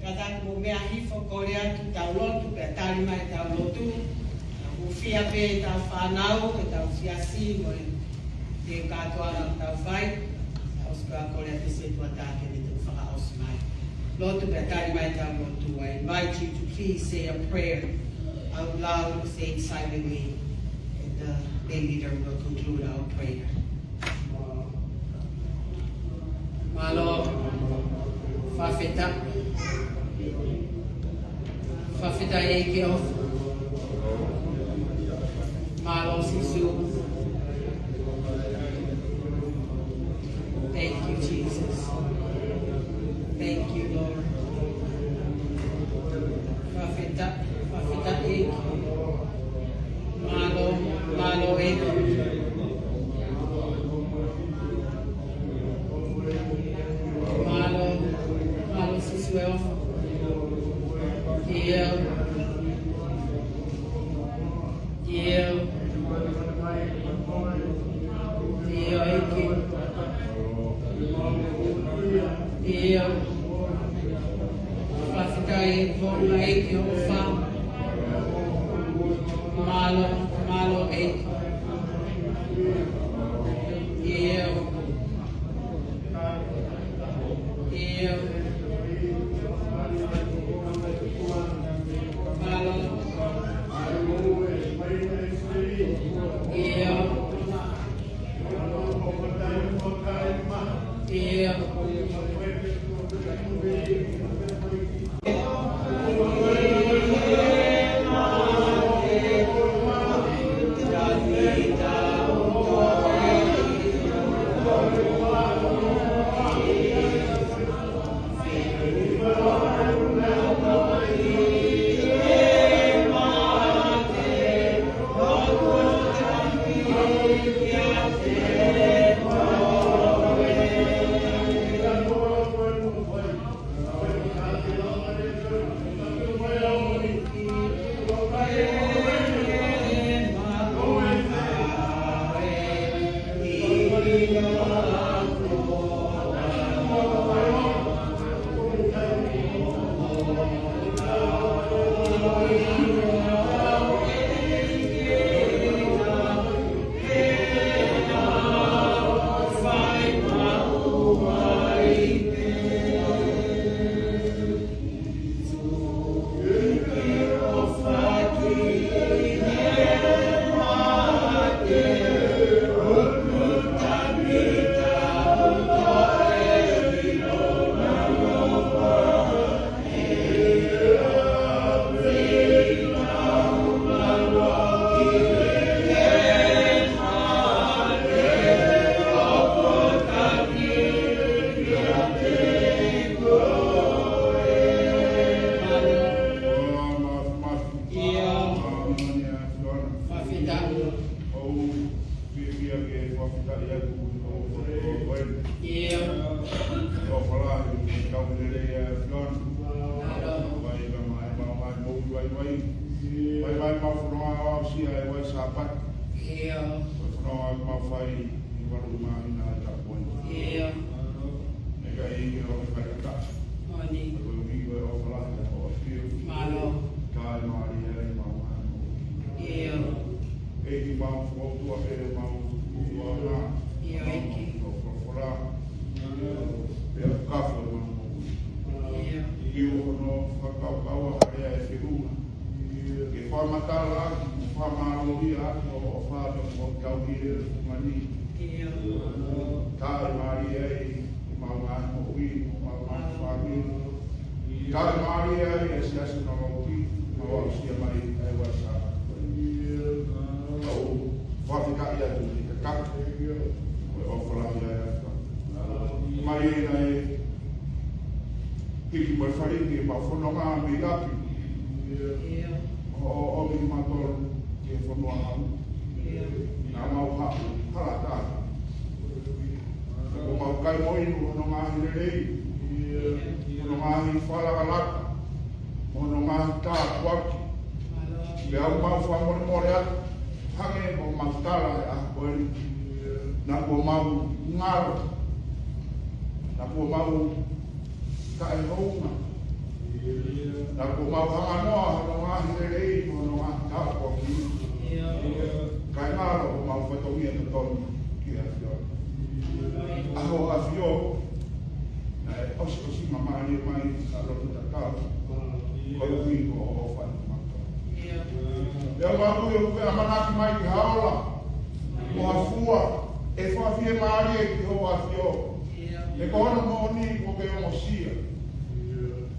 Kātaki mou meʻa hifo, kole atu, tau lotu pea tali mai ʻetau lotu. Tau hūfia pē ʻetau fānau, ʻetau siasi, mo e kātoanga ʻoku tau fai. Tau sika kole atu e setuata ke ne toki fakaʻosi mai. Lotu pea tali mai ʻetau lotu. I invite you to please say a prayer out loud, say it silently, and the lay leader will conclude our prayer. Mālō, fakafetaʻi. Fakafetaʻi ʻEiki ʻofa. Mālō Sīsū. Thank you, Jesus. Thank you, Lord. Fakafetaʻi, fakafetaʻi ʻEiki. Mālō, mālō ʻEiki. Mālō, mālō Sīsū ʻofa. ʻIo. ʻIo. ʻIo ʻEiki. ʻIo. Fakafetaʻi ʻEiki ʻofa. Mālō, mālō ʻEiki. ʻIo. ʻIo. Mālō. ʻIo. ʻIo. ʻIo. ʻOfa lahi, kau lelei ʻa e ʻAfiona. Mālō. Vai, vai, vai, vai, vai, moʻui, vai, vai. Vai, vai, mau fononga aʻusia e vai Sāpate. ʻIo. Vai fononga mau fai ʻi Valu Māhina ʻi Tapuai. ʻIo. ʻIkai ke ʻofa faingataʻa. Moʻoni. Vai, vai, vai, ʻofa lahi, ʻofa ʻafio. Mālō. Kae mālie ai mau ngāue. ʻIo. ʻEiki mau fokoutua pē mau fokoutua na. ʻIo, ʻEiki. Mau fokoutua. Pea kafo e mau moʻui. ʻIo. ʻI hono fakakaukau ʻa e lea ʻe feʻunga. Ke fakamatalaʻaki, fakamālōʻiaʻaki hoʻo ʻofa pea mo e kau hile mani. ʻIo. Kae mālie ai ʻemau ngaahi moʻui, ʻemau ngaahi fāmili. Kae mālie ai e siasi na loki, mau aʻusia mai ʻa e vai Sāpate. Kau fakafetaʻi atu ki he kakato mo e ʻofa lahi ʻa e ʻAfiona. Mai ena e hiki mo e fali ke mau fononga mei ʻapi. ʻIo. ʻO, ʻo, ʻo, ʻomi kimautolu ki he fonua hau. ʻIo. Naʻa mau haʻu, hala tā. Ko mau kai mo inu hono ngaahi lelei. Hono ngaahi fakalakalaka. Hono ngaahi tāpuaki. Pea ʻoku mau fakamolemole atu. Hangē ko ʻemau tala he ʻaho ko eni. Naʻa kuo mau ngalo. Naʻa kuo mau taʻehounga. Naʻa kuo mau hanganoa hono ngaahi lelei, hono ngaahi tāpuaki. Kae ngalo homau fatongia totonu ki he ʻAfiona. ʻAho ʻAfio, naʻe ʻosiʻosi māmālie mai ʻa e lotu tatau. Koeʻuhi ko hoʻo ʻofa ʻiate kimautolu. Pea mau tui ʻoku ke ʻamanaki mai ki ha ola mo ha fua ʻe fakafiemālie ki hoʻo ʻAfio. He ko hono moʻoni kuo ke ongosia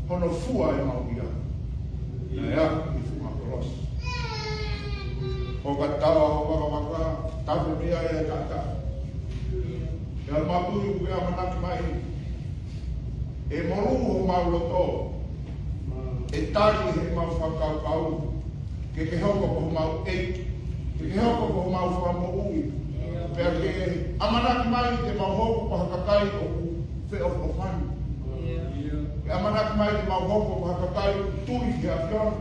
hono fua ʻemau hia. Naʻe aʻu ki he funga kolosi. Ko e kataua ho vakavaka, tapu mei ai e kaka. Pea mau tui ʻoku ke ʻamanaki mai ʻe molū homau loto, ʻe tali ʻemau fakakaukau, ke ke hoko ko homau ʻEiki, ke ke hoko ko homau Fakamoʻui. Pea ke ʻamanaki mai te mau hoko ko ha kakai ʻoku feʻofoʻofani. Ke ʻamanaki mai te mau hoko ko ha kakai ʻoku tui ki he ʻAfiona.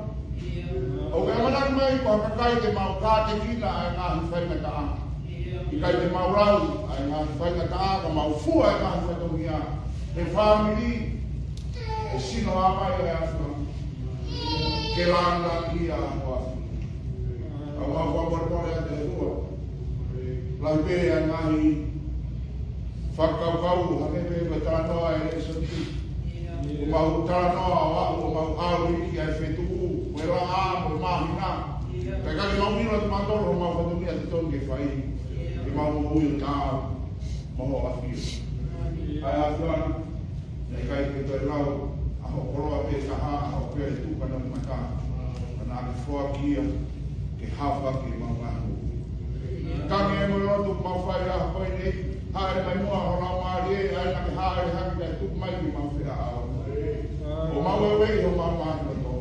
ʻOku ke ʻamanaki mai ko ha kakai te mau kātekina ʻa e ngaahi faingataʻa. ʻIkai te mau lau ʻa e ngaahi faingataʻa, ka mau fua ʻa e ngaahi fatongia he fāmili, he sino ʻa mai ʻa e ʻAfiona. Ke lāngilangiʻia ʻa hoʻo ʻAfio. Ka mau fakamolemole atu ʻe ʻOtua. Lahi pē ʻa e ngaahi fakakaukau, hangē pē ko e talanoa ʻa e lēsoni. ʻOku mau talanoa ʻo aʻu, ʻo mau ʻalu hiki ʻa e fetuʻu, ko e laʻā, ko e māhina. Kae ʻikai ke mau ʻilo ʻe kimautolu homau fatongia totonu ke fai. Ke mau moʻui ʻo taau mo hoʻo ʻAfio. ʻA e ʻAfiona, naʻe ʻikai ke toe lau ʻa hoʻo koloa pē taha, ʻa hoʻo pele tuʻu ka nau mata. Ka naʻa ke foaki ia ke hafa ke mau ngāue. Tangi e mo e lotu mau fai ʻa e pō ni, haʻele mai muʻa ho Laumālie, ʻa ia naʻa ke haʻele hake kae tuku mai ke mau feʻao. ʻO mau ʻeueʻi homau ngaahi loto.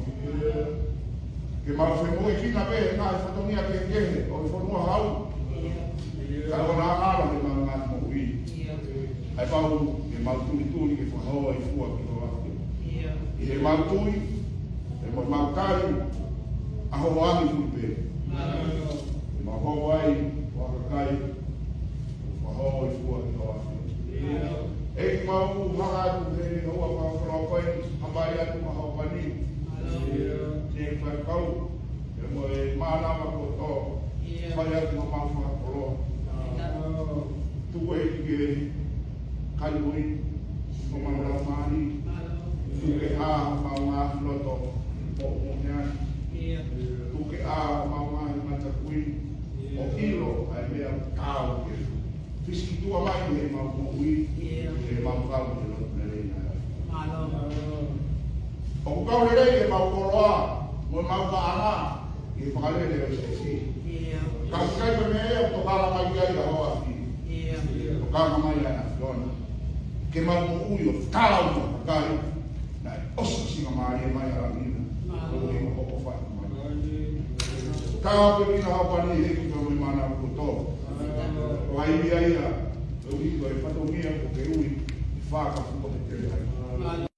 Ke mau femoʻuekina pē he ngaahi fatongia kehekehe ʻo e fonua hau. Kae ʻoua naʻa ngalo ʻemau ngaahi moʻui. ʻA ia pau ke mau tulituli ke fakahōifua ki hoʻo ʻAfio. ʻI heʻemau tui, ʻi heʻemau tali ʻa hoʻo angi fuli pē. Ke mau hoko ai ko ha kakai ʻoku fakahōifua ki hoʻo ʻAfio. ʻEiki, mau hanga atu he houa fakakoloa ko eni, hapai atu ʻa hoʻo pani. Ne fakakau ʻe mo e mānava kotoa, fai atu homau fakakoloa. Tuku ʻEiki ke kai moʻui homau laumālie. Tuku ke hā homau ngaahi loto ʻo mohe ai. Tuku ke hā homau ngaahi mata kui ʻo ʻilo ʻa e meʻa ʻoku taau ke fisikituʻa mai ʻi heʻemau moʻui, ʻi heʻemau kau he lotu lelei na. ʻOku kau lelei ʻemau koloa mo ʻemau paʻanga ʻi he fakalele ʻo e siasi. Ka ʻoku ʻikai ko e meʻa ia ʻoku tokanga mai ki ai ʻa hoʻo ʻAfio. Tokanga mai ʻa e ʻAfiona ke mau moʻui ʻo taau mo e kakai naʻe ʻosi ʻosi māmālie mai ʻa langi na. Ko e ʻofa mai. Tāpuekina hoʻo pani ʻEiki, pea mo e mānava kotoa. ʻO Fai ia ia, ʻe ui ko e fatongia ʻoku ke ui, fakafua he tele ai.